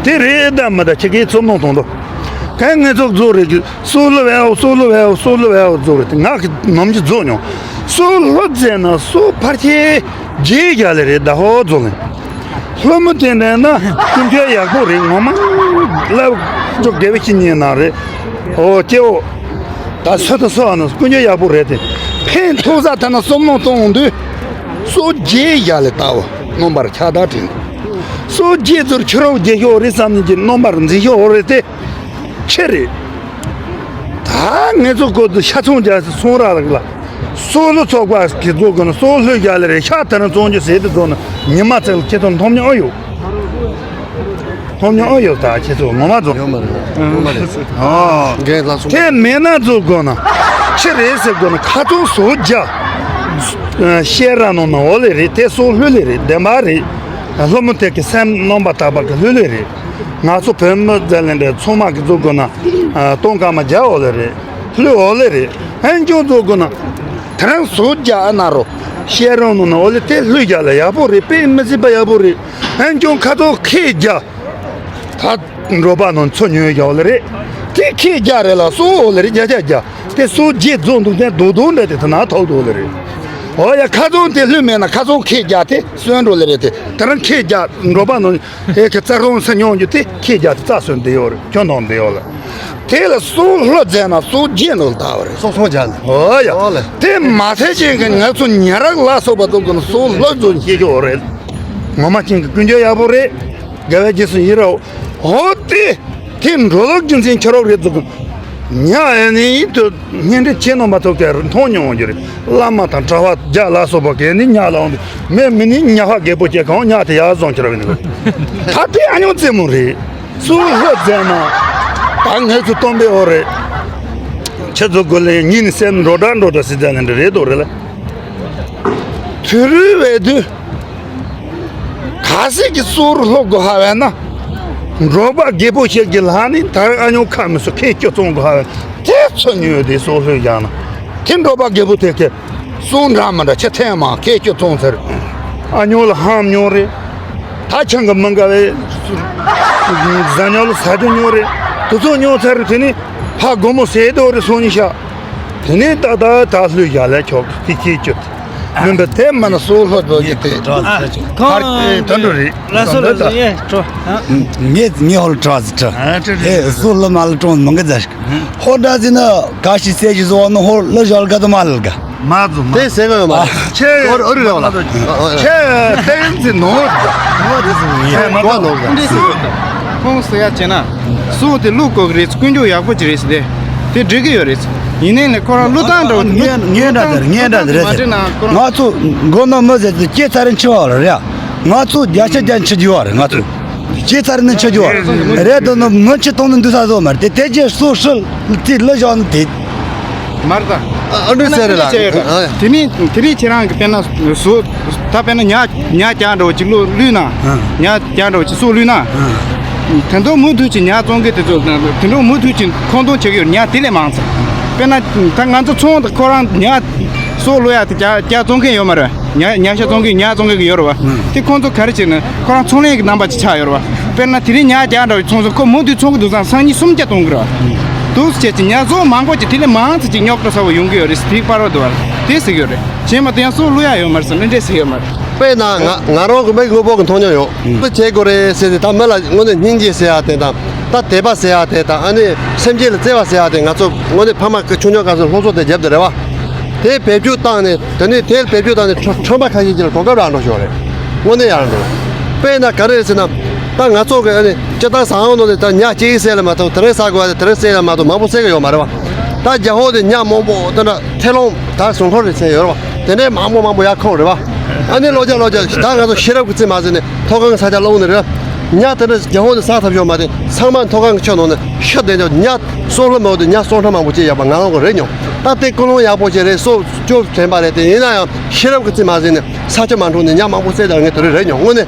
དེ་རེད་ད་མི་ད་ཁྱེད་ཀྱིས་ཚོ་མནོ་གཏོང་དོ། གན་ངེད་ཚོ་རྫོགས་རེད་གི་སོ་ལོ་བའོ་སོ་ལོ་བའོ་སོ་ལོ་བའོ་རྫོགས་རེད་དེ་ང་གི་ནམ་གྱི་རྫོགས་མྱོང་། སོ་ལོ་རྫས་ན་སོ་ཕར་ཁྱེད་རྗེས་རྒྱ་ལེ་རེད་ད་ཧོ་རྫོགས་ལེ། ལྷོ་མོ་དེ་འདྲ་ན་ཀུན་ཁྱོད་ཡག་པོ་རེད་ངོ་མ་ལབ་ཅོག་དགེ་བའི་ཁྱི་ཉན་ན་རེད། ཨོ་སྐྱེ་བོ། ད་སོ་ད་སོ་ཨ་ནོ་ཀུན་ཁྱོད་ཡག་པོ་རེད་དེ། ཕན་ཐོགས་ས་ད་ན་སོ་མོ་གཏོང་འོང་དུས། སོ་རྗེས་རྒྱ་ལེ་ལྟ་བོ་རྣམ་པར་ཁྱབ་བརྡལ་དྲན། སོ་རྗེས་ཚུར་ཁྱོད་རོགས་རྒྱལ་ཤོག་རེད་བསམ་ནས་ཀྱི་རྣམ་པར་འཛིན་ཤོག་རེད་དེ། ཆེ་རེད། ད་ངེད་ཚོ་སྐོར་དུ་ཤ་ཚོང་རྒྱག་སོང་ར་ལགས་ལ། སོ་ལོ་ཚོགས་པ་གི་རྫོགས་དགོས་ན་སོ་ལྷོད་རྒྱ་ལེ་རེད་ཤ་ཐ་ན་བཙོང་རྒྱུ་ཟེར་དུ་རྫོགས་ན་ཉི་མ་ཚེ་ལ་ཁྱེད་ཚོ་མཐོང་མྱོང་ཨ་ཡོད། སློབ་སྙིང་ཨེ་ཡོད་ད། ཁྱེད་ཚོ་ངོ་མ་ཚོ། ཡོད་མ་རེད། ཡོད་མ་རེད། ཨོ། འགན་ལ་སོང་། དེ་མེད་ན་ཚོ་དགོས་ན། ཆི་རེད་ཟེར་དགོས་ན། ཁ་ཚོན་སོ་བརྒྱ། བཤད་ར་ནོ་ན་འོ་ལེ་རེད། དེ་སོ་ལྷོད་ལེ་རེད། བདེན་པ་རེད། སློབ་མ་དེ་གི་སེམས་རྣམ་པ་དག་པ་གི་ལྷོད་ལེ་རེད། ང་ཚོ་བོད་མི་ཟེར་ལེ་འདྲ་ཚང་མ་གི་ཚོ་དགོས་ན། སྟོང་སྐར་མ་བརྒྱ་འོ་ལེ་རེད། ལྷོད་འོ་ལེ་རེད། ཨན་ཅུང་ཚོ་དགོས་ན། དེ་རང་སོ་བརྒྱ་ཨ་ན་རོ། བཤད་ར་ནོ་ན་འོ་ལེ་དེ་ལྷོད་རྒྱ་ལ་ཡག་པོ་རེད། དཔེ་མི་སྲིད་པ་ཡག་པོ་རེད། ཨན་ཅུང་ཁ་ཚོན་ཁེ་བརྒྱ། ད་འགྲོ་པ་ནང་ཚོ་ཉོས་རྒྱག་ལེ་རེད། དེ་ཁེ་རྒྱ་རེད་ལ་སོ་འོ་ལེ་རེད། རྒྱ་རྒྱ་རྒྱ། དེ་སོ་རྒྱས་རྫོགས་འདུག་ནས་རྡོ་རྡོ་འདྲ་དེ་ཐ་ན་ཐོག་རྡོ་ལེ་རེད། འོ་ཡ་ཁ་ཚོན་དེ་ལྷོད་མེད་ན་ཁ་ཚོན་ཁེ་རྒྱ་དེ་སོན་འགྲོ་ལེ་རེད། དེ་དེ་རང་ཁེ་རྒྱ་འགྲོ་པ་ནང་ཨེ་ཁེ་རྩ་རོང་ས་ཉོ་རྒྱུ་དེ་ཁེ་རྒྱ་དེ་རྩ་སོན་བསྡད་ཡོད་རེད། ཁྱོད་ནང་བསྡད་ཡོད་ལ། དེ་ལ་སོ་ལྷོད་མཛད་ན་སོ་རྒྱས་ནང་ལྟ་བ་རེད། སོ་སོ་རྒྱ་ནི། འོ་ཡ། འོ་ལེ། དེ་མ་ཐེ་ཅན་གི་ང་ཚོ་ཉ་རག་ལ་སོགས་པ་ཚོ་གི་སོ་ལྷོད་ཚོ་ཤེས་ཀྱི་འོ་རེད། ངོ་མ་ཅན་གི་ཀུན་སྤྱོད་ཡག་པོ་རེད། དགེ་བའི་རྗེས་སུ་ཡི་རང་། འོ་དེ། དེ་འགྲོ་ལོག་རྒྱུ་མཚན་ཁྱེད་རོགས་རེད་འདུག་ཉ་ཨེ་ནི་ཡིད་དུ་སྙན་འདྲེ་ཆེ་ནོ་མ་ཐོག་གི་མཐོང་མྱོང་རྒྱུ་རེད། བླ་མ་དང་གྲྭ་བ་རྒྱ་ལ་སོགས་པ་གི་ནི་ཉ་ལ་འོང་དུ་མེ་མི་ནི་ཉ་ཧ་རྒད་པོ་སྐྱེ་གང་ཉ་དེ་ཡག་བཟང་ཁྱེད་རོགས་ཡིན་འདུག་ད་དེ་ཨ་ཉོ་རྩེད་མོ་རེད། སུ་ལྷོད་མཛད་ན། ད་ངས་ཚོ་སྟོན་པའི་འོ་རེད། ཁྱེད་ཚོ་དགོས་ལས་ཉིན་ནི་སེམས་འགྲོ་འདྲ་འགྲོ་འདྲ་སྲིད་ཙང་ནི་འདྲ་རེད་དོ་རེད་ལ། དུས་རུས་བས་དུས། ག་སྲིད་ཀྱི་སོ་ལྷོད་དགོས་ཧ་བས་ན། འགྲོ་པ་རྒད་པོ་ཞིག་གི་ལྷ་ནི་ད་ཨ་ཉོ་ཁ་མི་སོ་ཁེ་སྐྱོ་ཚོང་དགོས་ཧ་བས་དེ་ཚོ་ཉོས་དེ་སོ་ལྷོད་ཀྱང་ན། དེ་འགྲོ་པ་རྒད་པོ་དེ་ཁེ། སོ་འདྲ་མི་འདྲ་ཆ་ཐེངས་མང་ཁེ་སྐྱོ་ཚོང་ཚར། ཨ་ཉོ་ལ་ཧམ་ཉོ་རེད། ད་ཆང་གི་མི་འགའ་བའི། ཟ་ཉོ་ལ་ཟ་རྒྱུ་ཉོ་རེད། དུ་ཚོ་ཉོ་ཚར་རེད། དེ་ནི་ཕ་སྒོ་མོ་ཟས་དོ་རེད་སོང་ཉི་ཤ། དེ་ནས་ད་ད་ད་ལྷོད་ཡ་ལས་ཆོག་གི་ཁྱེད་ཀྱི། མིན་པ་དེ་མ་ན་སོ་ལྷོད་དོ་ཡི་དེ། ཁོང་ཕར་དེ་འགྲོ་རེད། ལ་སོ་ལ་སོ་ཡེ་འགྲོ། ངས་ངས་ཧོལ་ཁྲ་ཟི་ཁྲ། ཨེ་སོ་ལ་མ་ལ་གྲོང་མི་འགའ་ཟ་ཞིག་ཧོ་འདྲ་ཟི་ན་ག་ཤི་སེ་ཞི་ཟོ་ནོ་ཧོ་ལ་ཞོལ་ག་དུ་མ་ལ་ག་མ་ཟོ་མ། དེ་ཟེ་ག་ཡོད་མ་རེད། ཆེ་ཨོ་རི་རི་ར་བ་ལ། ཆེ་ཏེན་ཟི་ནོ། ནོ་དེ་ཟི་ཡེ་མ་གོ་ནོ་ག་ཁོང་སུ་ཡ་ཅེ་ན། སུ་དེ་ལུག་གོ་གི་རེད། ཀུན་སྤྱོད་ཡག་པོ་ཅིག་རེད་ཟེར་ཏེ། དེ་འགྲིག་གི་ཡོད་རེད། ཡིན་ནའི་ནི་ཁོ་རང་ལུག་ཐང་འདྲ་བོ་ངན་ངན་འདྲ་དེར་ངན་འདྲ་དེ་རེད་ཟེར། ང་ཚོ་མགོ་ནོ་མི་ཟེར་ཏེ་སྐྱེ་ཚར་རིན་ཆི་བ་རེད་ཡ། ང་ཚོ་བརྒྱ་ཆ་བརྒྱ་འཆི་རྒྱུ་བ་རེད་ང་ཚོ། སྐྱེ་ཚར་ནི་འཆི་རྒྱུ་བ་རེད་དོ་ནོ་མི་འཆི་གཏོང་ནི་འདུག་ས་བཟོ་མ་རེད་དེ་དེ་རྗེས་སུ་ཧྲིལ་དེ་ལ་བཞག་ནི་དེ། མར་ད། ཨ་འདྲ་ཟེར་རེད་ལ། དེ་ནི་དེ་ནི་ཁྱེད་རང་གི་དཔེར་ན་སོ། ད་དཔེར་ན་ཉ་ཉ་རྒྱ་འདྲ་བོ་ཅིག་ལུ་ལུས་ན། ཉ་རྒྱ་འདྲ་བོ་ཅིག་སོ་ལུས་ན། དེ་འདྲ་མུ་མཐུད་ཅིག་ཉ་བཙོང་མཁན་དེ་ཚོ་དེ་འདྲ་མུ་མཐུད་ཅིག་ཁོང་གཏོང་བྱེད་ཀྱི་ཡོད་ཉ་དེ་ལས་མང་ཙམ། དཔེར་ན་ད་ང་ཚོ་ཚོང་དང་ཁོ་རང་ཉ། སོ་ལུ་ཡ་དེ་རྒྱ་རྒྱ་བཙོང་མཁན་ཡོད་མ་རེད། ཉ་ཉ་ཤ་བཙོང་མཁན་ཉ་བཙོང་མཁན་གི་ཡོད་རེད་བ། དེ་ཁོང་ཚོ་ག་རེ་བྱས་ན་ཁོ་རང་ཚོང་ལས་ཀྱི་རྣམ་པ་ཅིག་ཆགས་ཡོད་རེད་བ། དཔེར་ན་དེ་རིང་ཉ་བརྒྱ་འདྲ་བའི་ཚོང་ཟོག་ཁོ་མུ་མཐུད་ཚོང་གི་འདུག་ཙང་སང་ཉིན་སུམ་བརྒྱ་གཏོང་གི་རེད་བ། འདུག་སེ་བྱས་ཙང་ཉ་བཟོ་མང་པོ་ཅིག་དེ་ལས་མང་ཙམ་ཅིག་རྙོག་དྲ་ཚ་བོ་ཡོང་གི་ཡོད་རེད་ཟེར་དེ་པར་བ་འདུག་བ། དེ་ཟེར་གི་ཡོད་རེད། བྱས་མ་དེ་ཡང་སོ་ལུ་ཡ་ཡོད་མ་རེད་ཟེར་ན་འདྲེ་ཟེར་ཡོད་མ་རེད། དཔེར་ན་ང་ང་རང་གི་མིག་དངོས་པོ་གི་མཐོང་མྱོང་ཡོད། དཔེ་བྱེད་དགོས་རེད་ཟེར་ཏེ་ད་མི་ལ་དངོས་གནས་སྙིང་རྗེ་ཟེར་ཡ་དེ་དང་། ད་དད་པ་ཟེར་ཡ་དེ་དང་ཨ་ནི་སེམས་ཅན་ལ་བརྩེ་བ་ཟེར་ཡ་དེ་ང་ཚོ་དངོས་གནས་ཕ་མ་གི་ཆུང་ཆུང་སྐབས་སུ་སློབ་གསོ་དེ་བརྒྱབ་དེ་རེད་བ། དེ་བེད་སྤྱོད་བཏང་ནས་དེ་ནས་དེ་བེད་སྤྱོད་བཏང་ནས་ཁྲོ་ཁྲོན་པ་ཁ་ཤས་ཀྱི་ལ་གོ་སྐབས་རག་འགྲོ་ཞོར་རེད། དངོས་གནས་ཡར་འགྲོ། དཔེར་ན་ག་རེ་རེད་ཟེར་ན། ད་ང་ཚོ་གི་ཨ་ནི་སྤྱིར་བཏང་ཟ་ཁང་ནང་ནས་ད་ཉ་གཅིག་བསད་ལ་མ་གཏོགས་དེ་རིང་ཟ་དགོས་ཡ་དེ་དེ་རིང་བསད་ལ་མ་གཏོགས་མང་པོ་བསད་གི་ཡོད་མ་རེད་བ། ད་རྒྱ་ཧོ་དེ་ཉ་མང་པོ་དེ་འདྲ་ཐེ་ལོང་ད་ཟུང་འཁོར་རེ་བསད་ཡོད་རེད་བ། དེ་འདྲའི་མང་པོ་མང་པོ་ཡར་ཁོངས་རེད་བ། ཨ་ནི་ལོ་བརྒྱ་ལོ་བརྒྱ་ད་ང་ཚོ་ཤེས་རབ་ཀྱི་རྩིས་མ་ཟིན་ནས་མཐོ་སྒང་གི་ས་ཆ་སློང་ནི་རེད། ཉ་དེ་འདྲ་རྒྱ་ཧོ་དེ་ཟ་ཐབས་ཡོད་མ་རེད། ཚང་མ་མཐོ་སྒང་གི་ཆུ་ནང་ནས་ཤི་བསྡད་ཀྱང་ཉ་སོ་ལྷོད་མེད་དེ་ཉ་སོ་ཁྲ་མང་པོ་སྐྱེས་ཡོད་པ་ང་རང་གི་རེད་མྱོང་། ད་དེ་ཀུན་སློང་ཡག་པོ་ཞིག་རེད། སོ་སྐྱོ་དྲན་པ་རེད། དེ་ཡིན་ན་ཡང་ཤེས་རབ་ཀྱི་རྩིས་མ་ཟིན་ནས་ས་ཆུ་མ་འཁྲུགས་ནས་ཉ་མང་པོ་བསད་དང་ངས་དེ་རིང་རེད་མྱོང་། དངོས་གནས་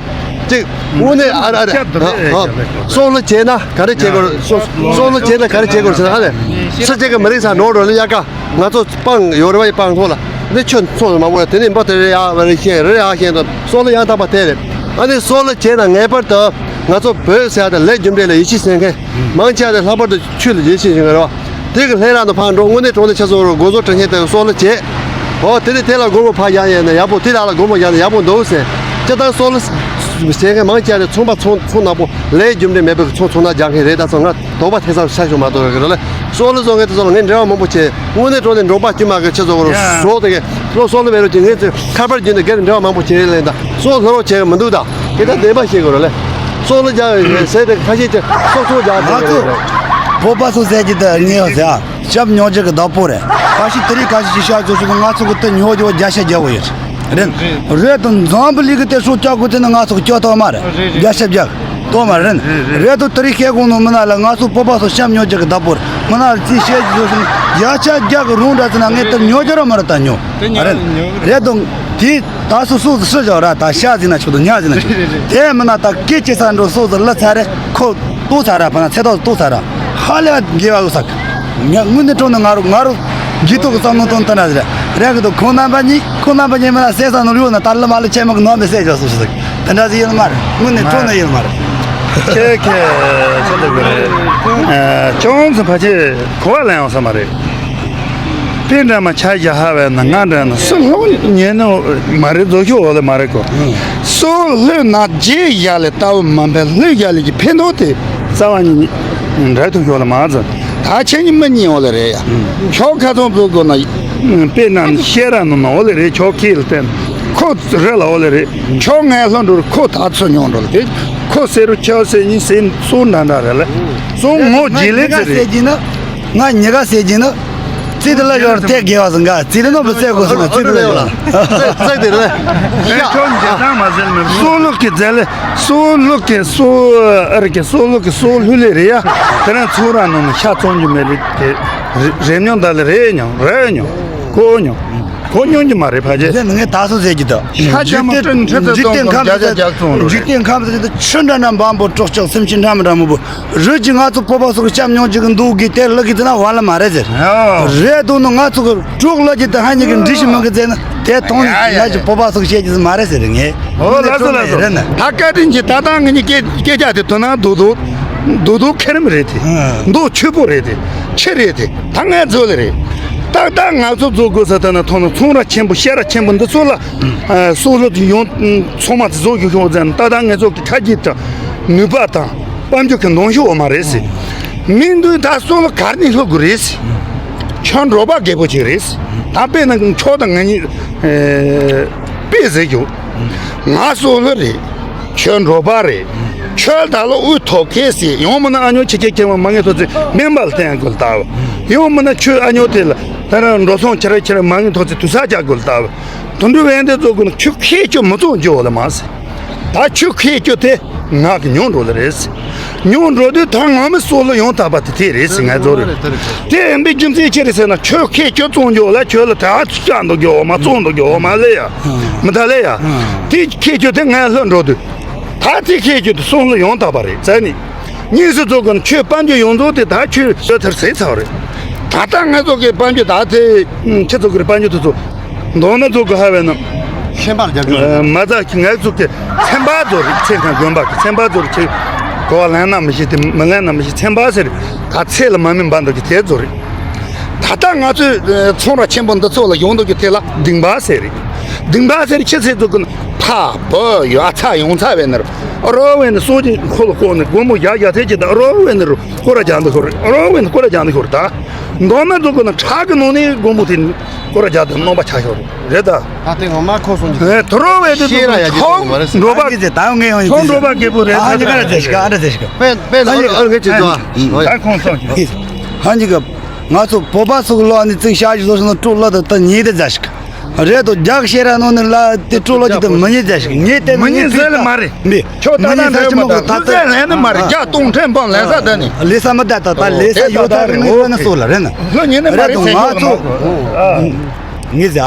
ཅིག་དངོས་གནས་ཨ་ར་ཨ་ར་ཁྱབ་འགྲོ་རེད། ཨ་ཨ་སོ་ལ་བྱས་ན་ག་རེ་བྱེད་དགོས་རེད། སོ་སོ་ལ་བྱས་ན་ག་རེ་བྱེད་དགོས་རེད་ཟེར་ན་ཨ་ལས་སུ་གཅིག་གི་མི་རིགས་ས་ནོར་འགྲོ་ལ་ཡ་ཀ་ང་ཚོ་སྤང་ཡོད་རེད་བ། ཡི་སྤང་ཐོག་ལ་འདི་ཆུ་ཚོགས་མང་པོ་ཡོད། དེ་ནས་འབུ་དེ་རེ་ཡ་བ་རེ་ཤེས་རེ་ཡ་ཤེས་དང་སོ་ལ་ཡང་དག་པ་དེ་རེད། ཨ་ནི་སོ་ལ་བྱས་ན་ངེས་པར་དུ་ང་ཚོ་བོད་ཟེར་ཡ་དེ་ལས་རྒྱུ་འབྲས་ལ་ཡིད་ཆེས་བྱེད་མཁན། མང་ཆེ་བ་དེ་ལྷག་པར་དུ་ཆོས་ལ་ཡིད་ཆེས་བྱེད་མཁན་རེད་བ། དེ་གི་ལྷས་ར་དང་ཕར་འགྲོ་དངོས་གནས་གྲོང་སྡེ་ཆ་ཚང་རུ་འགོ་བཟོ་དྲི་ངན་དེ་སོ་ལ་བྱེད། འོ་དེ་ནས་དེ་ལ་སྒོར་མོ་ཕར་བཞག་ཡས་ན་ཡག་པོ། དེ་ལ་ལ་སྒོར་མོ་བཞག་ན་ཡག་པོ་འདུག་ཟེར། སྤྱིར་བཏང་སོ་ལ་བྱེད་མཁན་མང་ཆེ་བ་དེ་ཚོང་པ་ཚོང་ཚོང་ནག་པོ་ལས་རྒྱུ་འབྲས་མེད་པའི་ཚོང་ཚོང་ནག་རྒྱག་མཁན་རེད། ད་ཚོང་ང་དོགས་པ་ཐེ་ཚོམ་ཆ་ཞུ་མ་གཏོགས་རེད་ལ། སོ་ལ་བཟོ་མཁན་དེ་ཚོ་ལ་ངས་འབྲེལ་བ་མང་པོ་བྱས། དངོས་གནས་གྲོང་སྡེ་འབྲོག་པ་དཀྱུས་མ་གི་ཆ་ཚང་རུ་ཡ་བཟོ་དེ་གི་ལོ་སོ་ལ་བས་རུ་གྱི་ངས་ཚོས་ཁ་པར་བརྒྱུད་ནས་སྒེར་འབྲེལ་བ་མང་པོ་བྱས་ལས་ད་སོ་ལ་རོགས་བྱས་མི་འདུག་ད་དེ་ད་བདེན་པ་ཤེས་དགོས་རེད་ལ། སོ་ལ་རྒྱག་ཡོད་ཟེར་དེ་ཁ་ཤས་ཀྱི་སོ་ཚོ་རྒྱག་ང་ཚོ་བོད་པ་ཚོ་ཟེར་གྱི་ད་ངས་ཡོད་ཟེར་ཨ། ཞབས་ཉོ་རྒྱུ་གི་བདག་པོ་རེད། ཁ་ཤས་དེ་རིང་ཁ་ཤས་ཀྱི་ཤ་ཚོ་ཞུ་ང་ཚོ་གི་དེ་ཉོ་རྒྱུ་བརྒྱ་ཆ་བརྒྱ་བོ་ཡོད་རེད། རེད་དང་འཛམ་བུ་གླིང་གི་དེ་སྲོག་སྐྱོབ་དགོས་དེ་ནི་ང་ཚོ་གི་སྐྱོབ་ཐུབ་མ་རེད། བརྒྱ་ཆ་བརྒྱ། དོ་མ་རེད། རེད་དོ། དེ་རིང་ཤེས་དགོས་ནོ་མི་ན་ལ་ང་ཚོ་བོད་པ་ཚོ་གཤམ་ཉོ་རྒྱུ་གི་བདག་པོར་མི་ན་ལ་ཅི་བཤད་ཀྱི་བཟོ་ཞིང་ཡ་ཆ་རྒྱག་གི་རུང་འདྲ་ཚེ་ན་ངས་དེར་ཉོ་རྒྱུ་ར་མ་རེད་ད་ཉོ། དེ་ཉོ་རེད། ཉོ་རེད་དོ། དེ་ད་སོ་སོ་སི་ཞོག་ར་ད་ཤ་ཟིན་ན་ཆོག་ཏུ་ཉ་ཟིན་ན་ཆོག་དེ་མི་ན་ད་སྐད་ཅེ་ས་འགྲོ་སོ་སི་ལ་ཚ་རེ་ཁོ་ཏོ་ཚ་ར་ཕ་ན་ཚེ་ཏོ་ཏོ་ཚ་ར་ཧ་ལས་དགེ་བ་གི་ས་ཉ་དངོས་གནས་དྲང་ནས་ང་རུ་ང་རུ་འཇིགས་ཐོག་གི་བསམ་བློ་གཏོང་ཐུབ་ན་ཟེར། རེད་གི་འདུག་ཁོང་རྣམ་པ་གཉིས་ཁོང་རྣམ་པ་གཉིས་མི་ལ་བསད་ས་ནོར་ཡོད་ན་ད་ལི་མ་ལི་ཆེན་མོ་གི་ནོར་མི་བསད་ཅོག་སོ་སོ་ཟིག་དེ་འདྲ་ཟིག་ཡིན་མ་རེད། དངོས་གནས་དྲང་ནས་ཡིན་མ་རེད། ཁྱེད་ཁྱེད་ཆོག་ཏུ་གི་རེད། ཨ་ཅོང་ཙི་ཕ་ཆེ་གོ་བ་ལེན་ཡོང་ས་མ་རེད། དཔེ་འདྲ་མ་ཆ་བཞག་ཧ་བས་ན་ང་འདྲ་ན་སུ་ལྷོ་ཉན་ནོ་མ་རེད། རྫོགས་ཤོག་འོ་ལེ་མ་རེད་གོ་སུ་ལྷོད་ན་རྗེས་བཞག་ལས་ལྟ་བུ་མ་འཕེལ་ལྷོད་བཞག་ལས་ཀྱི་ཕན་ཐོགས་དེ་རྩ་བ་ཉིད་འདྲ་ཐུག་ཤོག་ལ་མ་ཚོ་ད་ཁྱེད་གཉིས་མི་གཉིས་འོ་ལེ་རེད་ཡ། ཁྱོད་ཁ་ཚོན་བཟོ་དགོས་ན་དཔེ་ན་ཤེས་ར་ནོ་ན་འོ་ལེ་རེད། ཁྱོད་ཁྱེད་ལ་བརྟེན་ཁོ་རེ་ལ་འོ་ལེ་རེད། ཁྱོད་ངའི་ལྷོ་འགྲོ་རུ་ཁོ་ད་ཚོ་ཉོ་འགྲོ་ལ་དེ་ཁོ་ཟེར་རུ་ཁྱོད་ཟེར་གཉིས་ཟེར་སུ་འདྲ་འདྲ་རེད་ལ་སུ་ངོ་རྗེས་ལེ་ཟེར་རེད། ང་གཉིས་ཀ་ཟེར་གྱིན་ན། རྩིས་དེ་ལ་ཡོར་ཐེག་དགེ་བ་ཟིན་ག་རྩིས་དེ་ནོ་བུ་ཚེ་དགོས་སོང་ང་རྩིས་དེ་ལ་ཡོར། རྩིས་དེ་ལ། ཡ། ཁྱོད་འཇལ་སྟངས་མ་ཟེར་མི་སོ་ལུག་གི་རྫས་ལས་སོ་ལུག་གི་སོ་ཨ་རི་གི་སོ་ལུག་གི་སོ་ལྷུ་ལེ་རེད་ཡ། དེ་རིང་ཚུར་ར་ནང་ནས་ཤ་བཙོང་རྒྱུ་མེད་རེད་དེ། རེ་རེ་མྱོང་ད་ལེ་རེ་མྱོང་རེ་མྱོང་གོ་མྱོང་གོ་མྱོང་གི་མ་རེད་ཕ་ཆེ། དེ་ནི་ངས་ད་སོ་ཟེར་གྱི་ད། ཤ་ཇ་མ་འཇིག་རྟེན་ཁམས་ཟེར་དེ་འཇིག་རྟེན་ཁམས་ཟེར་དེ་ཆུ་འདྲ་འདྲ་འབམ་པོ་སྲོག་ཆགས་སེམས་ཅན་འདྲ་མི་འདྲ་མང་པོ། རུ་ཅི་ང་ཚོ་བོད་པ་སོགས་སྐྱབས་མྱོང་ཅིག་གི་འདུག་གི་དེ་ལ་གི་ཚེ་ན་བ་ལ་མ་རེད་ཟེར། རེད་འདུག་ནོ་ང་ཚོ་གི་གྲོགས་ལ་གི་དེ་ཧ་ཉི་གི་འདྲི་ཞིག་མི་གི་ཚེ་ན་དེ་མཐོང་ནི་ང་ཅི་བོད་པ་སོགས་བཤད་ཀྱི་མ་རེད་ཟེར་ངས། ཨོ་ལ་སོ་ལ་སོ་རེད་ན། ད་བཀའ་དྲིན་གྱི་ད་ལྟ་ངི་གི་སྐད་ཆ་དེ་དོ་ན་རྡོ་རྡོ་རྡོ་རྡོ་ཁེར་མི་རེད་དེ། རྡོ་ཆུ་པོ་རེད་དེ། ཆུ་རེད་དེ། ད་ངས་ཚོ་ལ་རེད། ད་ད་ང་ཚོ་ཚོ་དགོས་ས་ད་ན་མཐོང་ན་ཚོང་ར་ཆེན་པོ་ཤེས་ར་ཆེན་པོ་འདི་ཚོ་ལ་སོ་ལོ་ཡོང་ཚོང་མ་ཚོ་ཡོང་ཤོག་ཟེར་ན་ད་ད་ངས་ཚོ་གི་ཁ་གྱིས་ད་ནུས་པ་དང་། དཔལ་འབྱོར་གྱི་ནང་ཤོག་འོ་མ་རེད་ཟེར། མི་འདུག་ད་སོ་ལོ་གར་ནས་ལྷོ་དགོས་རེད་ཟེར། ཁྱོད་འབྲོག་པ་རྒད་པོ་ཅིག་རེད་ཟེར། ད་དཔེར་ན་ཁྱོད་དང་ང་གཉིས་ཨེ་དཔེ་ཟེར་རྒྱུ། ང་སོ་ལོ་རེད། ཁྱོད་འབྲོག་པ་རེད། ཁྱོད་ད་ལོ་དབུ་ཐོག་ཁེལ་ཟེར་ཡང་མིན་ན་ཨ་ཉོ་ཁྱེད་ཁྱེད་ཁྱེད་མ་མ་ངེས་ཐོག་ཚེ་སྨན་པ་ལ་བསྟེན་དགོས་ལྟ་བུ། ཡང་མིན་ན་ཁྱོད་ཨ་ཉོ་དེ་ལ་ད་རང་འགྲོ་སོང་ཁྱེར་ཁྱེར་མ་ངེས་ཐོག་ཚེ་དུས་ས་རྒྱག་དགོས་ལྟ་བུ། དོན་འགྲུབ་ཡན་དེ་ཚོ་དགོས་ན་ཁྱོད་ཁེལ་ཁྱོད་མི་ཚོགས་འགྱོ་ལ་མ་ཟེར། ད་ཁྱོད་ཁེ་ཁྱོད་དེ་ང་གི་ཉོ་འགྲོ་ལ་རེད་ཟེར། ཉོ་འགྲོ་དུས་ད་ང་མི་སོ་ལོ་ཡོང་ཐག་པ་དེ་དེ་རེད་ཟེར་ང་ཚོ་རེད། དེ་ཡིན་པའི་རྒྱུ་མཚན་ཅི་རེད་ཟེར་ན་ཁྱོད་ཁེ་ཁྱོད་བཙོང་རྒྱུ་ལ་ཁྱོད་ལ་ད་ཤ་འདུག་རྒྱུ་མ་བཙོང་འདུག་རྒྱུ་མ་ལེ་ཡ། མི་ད་ལེ་ཡ། དེ་ཁེ་ཁྱོད་དེ་ང་ལྷོད་འགྲོ་དུས། ད་དེ་ཁེ་ཁྱོད་དེ་སོ་ལོ་ཡོང་ཐག་པ་རེད་ཟེར་ནི། གཉིས་སུ་ཚོགས་ཀུན་ཆོས་དཔལ་འབྱོར་ཡོངས་རྫོགས་དེ་ད་ཆོས་ཤོད་ཐར་ཟེར་ཚར་རེད། ད་ལྟ་ང་ཚོ་གི་དཔལ་འབྱོར་ད་དེ་ཁྱེད་ཚོ་གི་དཔལ་འབྱོར་དེ་ཚོ་མདོར་ན་ཚོ་གི་ཧ་བས་ན། ཤན་པར་རྒྱབ་སྐྱོར་མ་ཚ་གི་ང་ཚོ་གི་ཚན་པ་ཚོ་རེད། ཚན་ཁང་དགོན་པ་གི་ཚན་པ་ཚོ་རེད། ཁྱེད་གོ་བ་ལེན་ན་མི་ཤེས་དེ་མི་ལེན་ན་མི་ཤེས་ཚན་པ་ཟེར་ད་ཚེ་ལ་མ་སྨིན་པ་འདུག་གི་དེ་ཚོ་རེད། ད་ལྟ་ང་ཚོས་ཚོང་ར་ཆེན་པོ་འདི་ཚོ་ལ་ཡོང་འདུག་གི་དེ་ལ་གདིང་པ་ཟེར་རེད། གདིང་པ་ཟེར་ཁྱི་ཚེ་ཚོ་གི་ཕ་བུ་ཡོ་ཨ་ཚ་ཡོང་ཚ་བས་ནར་རོ་བས་ནི་སོ་ཅི་ཁོ་ལ་ཁོ་ནི་སྒོར་མོ་བརྒྱ་བརྒྱ་ཐེ་ཅི་ད་རོ་བས་ནི་རུ་སྐོར་ར་རྒྱག་འདུག་ཤོར་རོ་བས་ནི་སྐོར་ར་རྒྱག་འདུག་ཤོར་ད་མདོར་ན་འདུག་གི་ན་ཁྲག་གི་ནང་ནས་སྒོར་མོ་དེ་སྐོར་ར་རྒྱག་འདུག་རྣམ་པ་ཆགས་ཤོར་རེད་ད། ད་དེ་ངོ་མ་ཁོ་སོང་གི་ཨེ་དོ་རོ་བས་དེ་ཤེས་ར་ཡ་ཅི་ཁོ་སོང་བ་རེད་ཟེར། འགྲོ་པ་ཨ་ཅི་ཟེར་ད་ཡོང་ངེས་ཡོང་ཁོ་ཡིན་འགྲོ་ཟེར། པ་རྒད་པོ་རེད་ཨ་ད་ཉི་ག་ར་ཟེར་ཤི་ག་ཨ་ཉི་ག་ར་ཟེར་ཤི་ག་དཔེ་དཔེ་ཨ་ལ་ཨ་ལ་ངས་ཅི་ཟེར་ཨ་ཨ་ཉི་ག་ང་ཚོ་བོད་པ་ཚོ་གི་ལོ་ནི་ཙིག་ཤ་ཞིག་བཟོ་སོང་ན་སྤྲོ་ལོ་དང་ད་ཉེ་དེ་མཛའ་ཞིག་རེད་དོ། རྒྱག་ཤེས་ར་ནོ་ནི་ལ་དེ་སྤྲོ་ལོ་ཅིག་ད་མི་ཉེ་མཛའ་ཞིག་ཉེ་དེ་མི་ཉེ་ཟེར་ལ་མ་རེད། མི་ཁྱོད་ད་མི་ཉེ་ད་ཟེར་ཅི་མོ་གི་ད་ད་ལས་ནི་མ་རེད། རྒྱ་སྟོང་ཕྲན་སྤང་ལས་ས་ད་ནི་ལས་ས་མི་ད་ད་ད་ལས་ས་ཡོད་ད་རེད་ངས་ན་སོ་ལ་རེད་ན་ལོ་ཉེ་ནི་མ་རེད། ང་ཚོ་ངས་ཟ་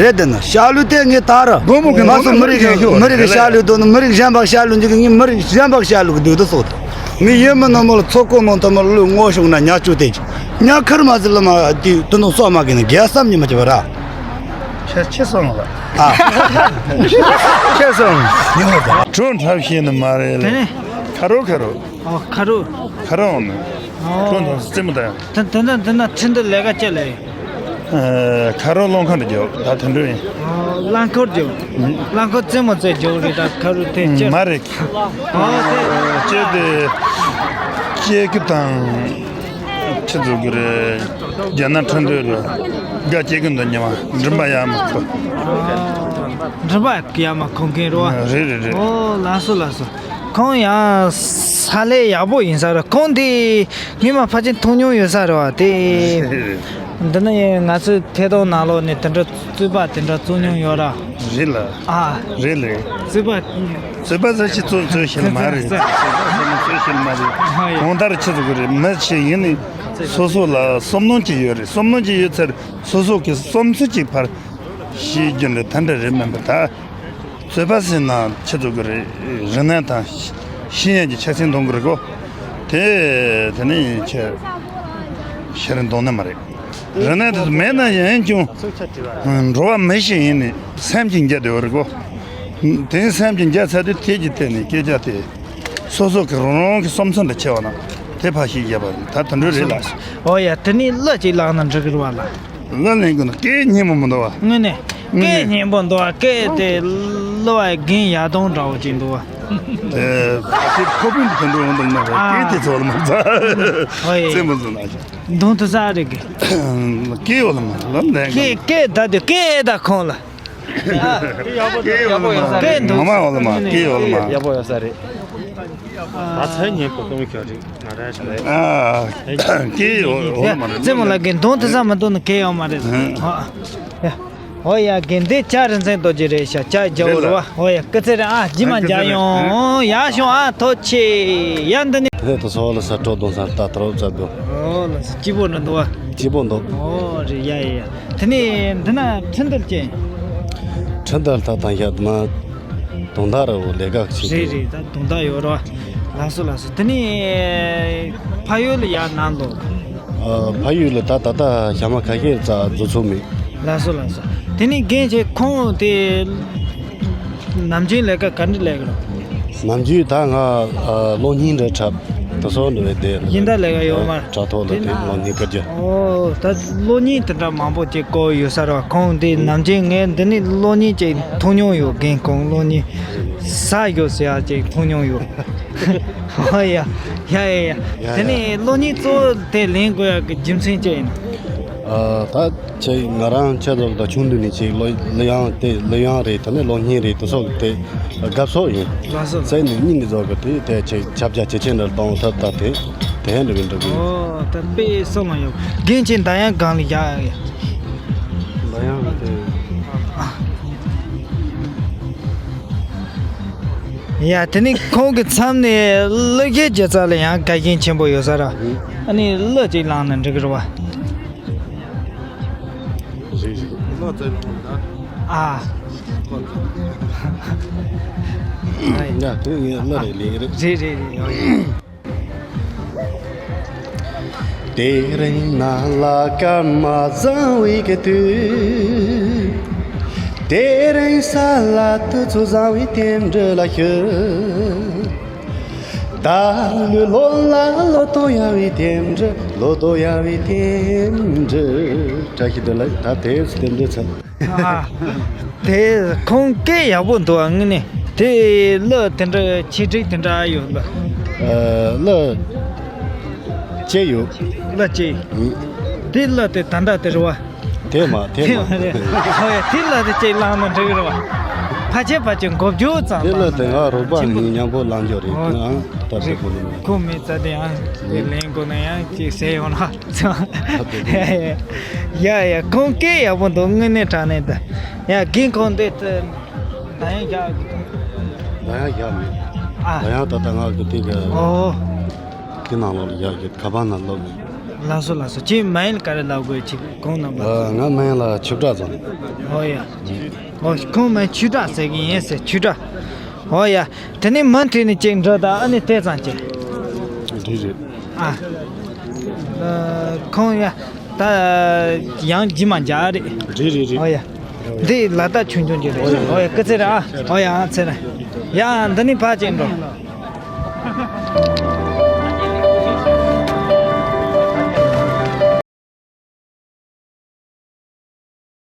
རེད་དེ་ན་ཤ་ལུ་དེ་ངས་ད་ར་ང་ཚོ་མི་རིགས་མི་རིགས་ཤ་ལུ་དོ་ནི་མི་རིགས་གཞན་པ་ཤ་ལུ་འཇུག་གི་ངས་མི་རིགས་གཞན་པ་ཤ་ལུ་གི་དུས་དུ་སོ་ད། ངས་ཡིན་མིན་ནོ་མོ་ལ་ཚོ་ཀོ་མོ་ཐོ་མོ་ལུས་ངོ་ཤུགས་ན་ཉག་ཆུ་དེ་ཉག་ཁར་མ་ཟིལ་ལ་མ་དེ་དུ་ནོ་སོ་མ་གི་ནི་རྒྱལ་བསམ་ཉི་མ་ཅི་བ་ར། ཁྱེད་ཁྱེད་སོང་ལ། ཨ། ཁྱེད་སོང་། ཉི་མ་ད། གྲོ་འཁྲབ་ཤེས་ནི་མ་རེད་ལ། དེ་ནས། ཁ་རོ་ཁ་རོ། ཨོ་ཁ་རོ། ཁ་རོ་ནི། ཨོ། གྲོ་འཁྲབ་རྩེ་མོ་ད་ཡང་། དེ་དེ་ན་དེ་ན་ཁྲིན་ཏུ་ལས་ཀ་ཅི་ལས། ཨ། ཁ་རོ་རླངས་འཁོར་འདི་རྒྱོབ་ད་དེ་འགྲོ་ཡིན། ཨོ་རླངས་འཁོར་རྒྱོབ། ཨུ། རླངས་འཁོར་རྩེ་མོ་རྩེ་རྒྱོབ་རེད་ད་ཁ་རོ་དེ་ཅི། མ་རེད། ཨོ་དེ། ཅི་དེ། ཅི་གི་དང་། ཁྱི་ཚོ་གི་རེད། རྒྱ་ནག་ཁྲིན་ཏུ་རེད། དགའ་སྐྱེ་གི་འདུག་ཉི་མ་མགྲིན་པ་ཡར་མ་ཁུ། མགྲིན་པ་ཡར་མ་ཁུ་མཁན་རེད་བ། རེད་རེད་རེད། ཨོ་ལགས་སོ་ལགས་སོ། ཁོང་ཡང་ས་ལས་ཡག་པོ་ཡིན་ས་རེད། ཁོང་དེ་ངས་མ་ཕལ་ཆེར་མཐོང་མྱོང་ཡོད་ས་རེད་བ་དེ། འདི་ནི་ང་ཚོའི་ཐད་གཏོང་ནང་ལོགས་ནས་དེ་འདྲ་རྩོད་པ་དེ་འདྲ་རྩོད་མྱོང་ཡོད་ར། རེད་ལ། ཨ། རེད་ལ། རྩོད་པ། རྩོད་པ་ཟེར་ཅི་རྩོད་རྩོད་ཤེས་ལ་མ་རེད། རྩོད་པ་ཟེར་ན་རྩོད་ཤེས་ལ་མ་རེད། ཨ་ཡ། གང་ལྟར་ཆི་ཟེར་དགོས་རེད། མི་ཞིག་ཡིན་ནི་སོ་སོ་ལ་བསམ་བློ་ཅིག་ཡོད་རེད། བསམ་བློ་ཅིག་ཡོད་ཚར་སོ་སོ་གི་བསམ་ཚུལ་ཅིག་ཕར་བཤད་རྒྱུ་འདྲ་ད་འདྲ་རེད། མིན་པ་ད། རྩོད་པ་ཟེར་ན་ཆི་ཟེར་དགོས་རེད། རིག་གནས་དང་ཤེས་ཡོན་གྱི་ཆ་ཚང་འདོན་དགོས་རེད་གོ། དེ་དེ་ནི་ཆེ་ཤེས་རིག་འདོན་ནི་མ་རེད། རིག་གནས་དེ་མེད་ན་ཡང་ཀྱང་འགྲོ་བ་མི་ཞིག་ཡིན་ནི་སེམས་ཀྱི་འགྱུར་དེ་ཡོད་རེད་གོ། དེ་སེམས་ཀྱི་འགྱུར་ཚར་དུས་དེ་གྱི་སྟེང་ནས་སྐད་ཆ་དེ་སོ་སོ་གི་རང་རང་གི་བསམ་ཚུལ་འདྲ་ཆེ་བ་ན་དེ་ཕར་ཞིག་བརྒྱབ་པ་རེད། ད་དེ་འདྲ་རེད་ལ། ཨོ་ཡ། དེ་ནི་གླུ་ཅིག་བླངས་ན་འགྲིག་གི་རེད་བ་ལ། གླུ་ལེན་དགོས་ན་སྐད་སྙན་པོ་མི་འདུག་བ། དངོས་གནས། དངོས་གནས། སྐད་སྙན་པོ་འདུག་བ། སྐད་དེ་གླུ་བ་རྒན་ཡར་གདོང་འདྲ་བོ་ཅིག་འདུག་བ། ཨེ། ཕ་ཆེ་ཁོ་པིན་དུ་འགྲོ་འདུག་ན་རེད། ཨ། སྐད་དེ་ཚོ་ལ་མ་ཚ། ཧོ་ཡེ། རྩེད་མོ་ཟིན་ན་ཅི། གདོང་དུ་ས་རེད་གི། སྐད་འོ་ལ་མ་ལ་ལེན་གི། སྐད་སྐད་ད་དུ་སྐད་ད་ཁོང་ལ། སྐད་འོ་ལ་མ། སྐད་འདུག་མ་མ་འོ་ལ་མ་སྐད་འོ་ལ་མ། ཡག་པོ་ཡོད་ས་རེད། ད་ཚན་ཉན་པོ་གཏོང་ཁྱོད་རིག་ང་ར་ཞིག་ཨ། སྐད་འོ་ལ་མ་རེད། རྩེད་མོ་ལ་རྒན་གདོང་དུ་ས་མ་གཏོང་ན་སྐད་ཡོད་མ་རེད། ཨ། ཨོ་ཡ། རྒན་འདི་ལྕགས་རིན་ཆེན་རྡོ་རྗེ་རེད་ཤག་ལྕགས་རྒྱ་བོ་རེད་བ། ཨོ་ཡ། སྐུ་ཚེ་རིང་ཨ། རྗེས་མ་མཇལ་ཡོང་། ཡག་བྱུང་ཨ། ཐུགས་རྗེ་ཆེ། ཡ་འདི་ནི། དེ་ལས་དུ་སོ་ལ་ས་སྤྲོ་གདོང་སར་ལྟ་དྲོ་བྱ་དུ། ཨོ་ལ་ས་སྐྱིད་པོ་འདྲ་འདུག་བ། སྐྱིད་པོ་འདུག་ཨོ་རེད། ཡ་ཡ་ཡ། དེ་ནས་འདི་ན་ཁྲིན་ཏུར་ཅན། ཁྲིན་ཏུར་ལྟ་དང་ཤ་དུ་མ། དུང་ཟླ་ར་བོ་ལས་ཀ་བྱེད། རེད་རེད། ད་དུང་ཟླ་ཡོད་ར། ལགས་སོ་ལགས་སོ། དེ་ནས་ཕ་ཡུལ་ལ་ཡར་ནང་ལོག་ཨ། ཕ་ཡུལ་ལ་ད་ད་ལྟ་ཞག་མ་ཁ་ཤས་རྩ་འཛུལ་ཚོད་མེད། ལགས་སོ་ལགས་སོ། དེ་ནས་རྒན་ཁྱེད་ཁོང་དེ་ནམ་རྒྱུན་ལས་ཀ་ག་འདྲ་ལས་ཀྱི་རེད། ནམ་རྒྱུན་ད་ང་ཨ་གློག་བརྙན་འདྲ་འཁྲབ་དེ་ཚོ་འདྲ་བའི་དེ་ཡིན་ད་ལས་ཀ་ཡོད་མ་རེད། དྲ་ཐོག་ལ་དེ་གློག་བརྙན་བཀར་རྒྱུ། ཨོ་ད་གློག་བརྙན་དེ་འདྲ་མང་པོ་ཅིག་བཀོད་ཡོད་ས་རེད་བ། ཁོང་དེ་ནམ་རྒྱུན་ངས་འདི་ནས་གློག་བརྙན་ཅིག་མཐོང་མྱོང་ཡོད། རྒན་ཁོང་གློག་བརྙན་ཟ་ཡོད་ཟེར་ཡ་ཅིག་མཐོང་མྱོང་ཡོད། ཨོ་ཡ་ཡ་ཡ་ཡ། ཡ་དེ་ནས་གློག་བརྙན་གཙོ་བོ་དེ་ལེན་དགོས་ཡག་གི་རྒྱུ་མཚན་ཅི་ཡིན། ཨ། ད་ཁྱེད་ང་རང་ཁྱེད་ཚོ་དང་ཆུང་དུས་ནས་ཅིག་གློག་གླུ་དབྱངས་དེ་གླུ་དབྱངས་རེད། དེ་ནས་གློག་བརྙན་རེད། དེ་སོགས་དེ་དགའ་ཕྱོགས་ཡིན། ལགས་སོ། བཙལ་ནས་སྙིང་གི་རྫོགས་གི་དེ་དེ་ཅིག་ཁྱབ་རྒྱ་ཇེ་ཆེ་འདྲ་གཏོང་ཐབས་ད་དེ་དེ་འདྲ་གི་འགྲོ་གི་ཡིན། ཨོ་ད་དཔེ་བསམ་བློ་ཡག་རྒན་ཁྱེད་མདའ་དབྱངས་སྒང་ལ་བཞག་ཡ། མདའ་དབྱངས་དེ། ཡ་དེ་ནི་ཁོང་གི་མཚམས་ནས་གླུ་གཞས་སྒྱུ་རྩལ་ལ་ཡང་དགའ་ཞེན་ཆེན་པོ་ཡོད་ས་ར། ཨ་ནི་གླུ་ཅིག་བླངས་ན་འགྲིག་གི་རེད་བ། རེད་རེད། ཨ། ཡ་དེ་ངས་གླུ་རེ་ལེན་གི་རེད། རེད་རེད་རེད། ཡོ་ཡོ། དེ་རིང་ནང་ལ་སྐར་མ་བཟང་བའི་གི་དུས། དེ་རིང་ས་ལ་དུས་ཚོད་བཟང་བའི་རྟེན་འབྲེལ་ལ་ཞུ། ད་ལོ་ལོ་ལ་ལོ་ཏོག་ཡག་བའི་རྟེན་འབྲེལ། ལོ་ཏོག་ཡག་བའི་རྟེན་འབྲེལ། བཀྲ་ཤིས་བདེ་ལེགས། ད་དེ་རྟེན་འབྲེལ་ཚར། ཨ། དེ་ཁོང་སྐད་ཡག་པོ་འདུག་ཨ། དངོས་གནས་དེ་གླུ་དེ་འདྲ་ཆེ་འགྲིག་དེ་འདྲ་ཡོད་ལ། ཨ། གླུ་ཅི་ཡོད། གླུ་ཅི། ཨུ། དེ་གླུ་དེ་ད་ལྟ་དེ་རེད་བ། དེ་མ་དེ་མ་དེ་མ་རེད། ཨོ་ཡ། དེ་གླུ་དེ་ཅིག་བླངས་ན་འགྲིག་གི་རེད་བ། ཕལ་ཆེར་ཕལ་ཆེར་འགོ་བརྗོད་ཙམ་དེ་གླུ་དེ་ང་རོགས་པ་ཆེན་པོ་ནི་མཉམ་པོ་བླངས་རྒྱུ་རེད། ཨོ། ཨ། ད་དེ་ཁོ་ནི་མ། ཁོ་མི་ཚ་དེ་ཨ་དེ་ལེན་དགོས་ན་ཡང་ཅིག་ཟེར་ཡོང་ན། ཡ་ཡ། ཁོང་སྐད་ཡག་པོ་འདུག་དངོས་གནས་དྲང་གནས་ད། ཡ་རྒན་ཁོང་འདི་ད་ཡང་རྒྱག་གི་འདུག་མདའ་ཡང་རྒྱག་མེད། ཨ། མདའ་ཡང་ད་ལྟ་ང་གི་དེ་གི་ཨོ། དེ་ནང་ལོགས་ལ་རྒྱག་གི། ཁ་པར་ནང་ལོགས་མེད། ལགས་སོ་ལགས་སོ། ཁྱེད་མ་ཡིན་ག་རེ་ལབ་དགོས། ཁྱེད་ཁོང་རྣམ་པ། ཨ། ང་མ་ཡིན་ལ་ཆུ་བྲག་ཙམ། ཨོ་ཡ། ཨོ་ཁོང་མ་ཡིན་ཆུ་བྲག་ཟེར་གི་ཡིན་ཟེར། ཆུ་བྲག་ཨོ་ཡ། དེ་ནས་མུ་མཐུད་ནས་ཅིག་འགྲོ་དང་། ཨ་ནི་དེ་ཙམ་ཅིག་རེད་རེད། ཨ། ཨ། ཁོང་ཡ། ད་ཡང་རྗེས་མ་མཇལ་རེད། རེད་རེད་རེད། ཨོ་ཡ། འདི་ལ་དྭགས་ཆུང་ཆུང་ཅིག་རེད། ཨོ་ཡ། ཨོ་ཡ། སྐུ་ཚེ་རིང་། ཨ། ཨོ་ཡ། ཨ་ཚེ་རིང་། ཡ་འདི་ནས་ཕར་ཅིག་འགྲོ།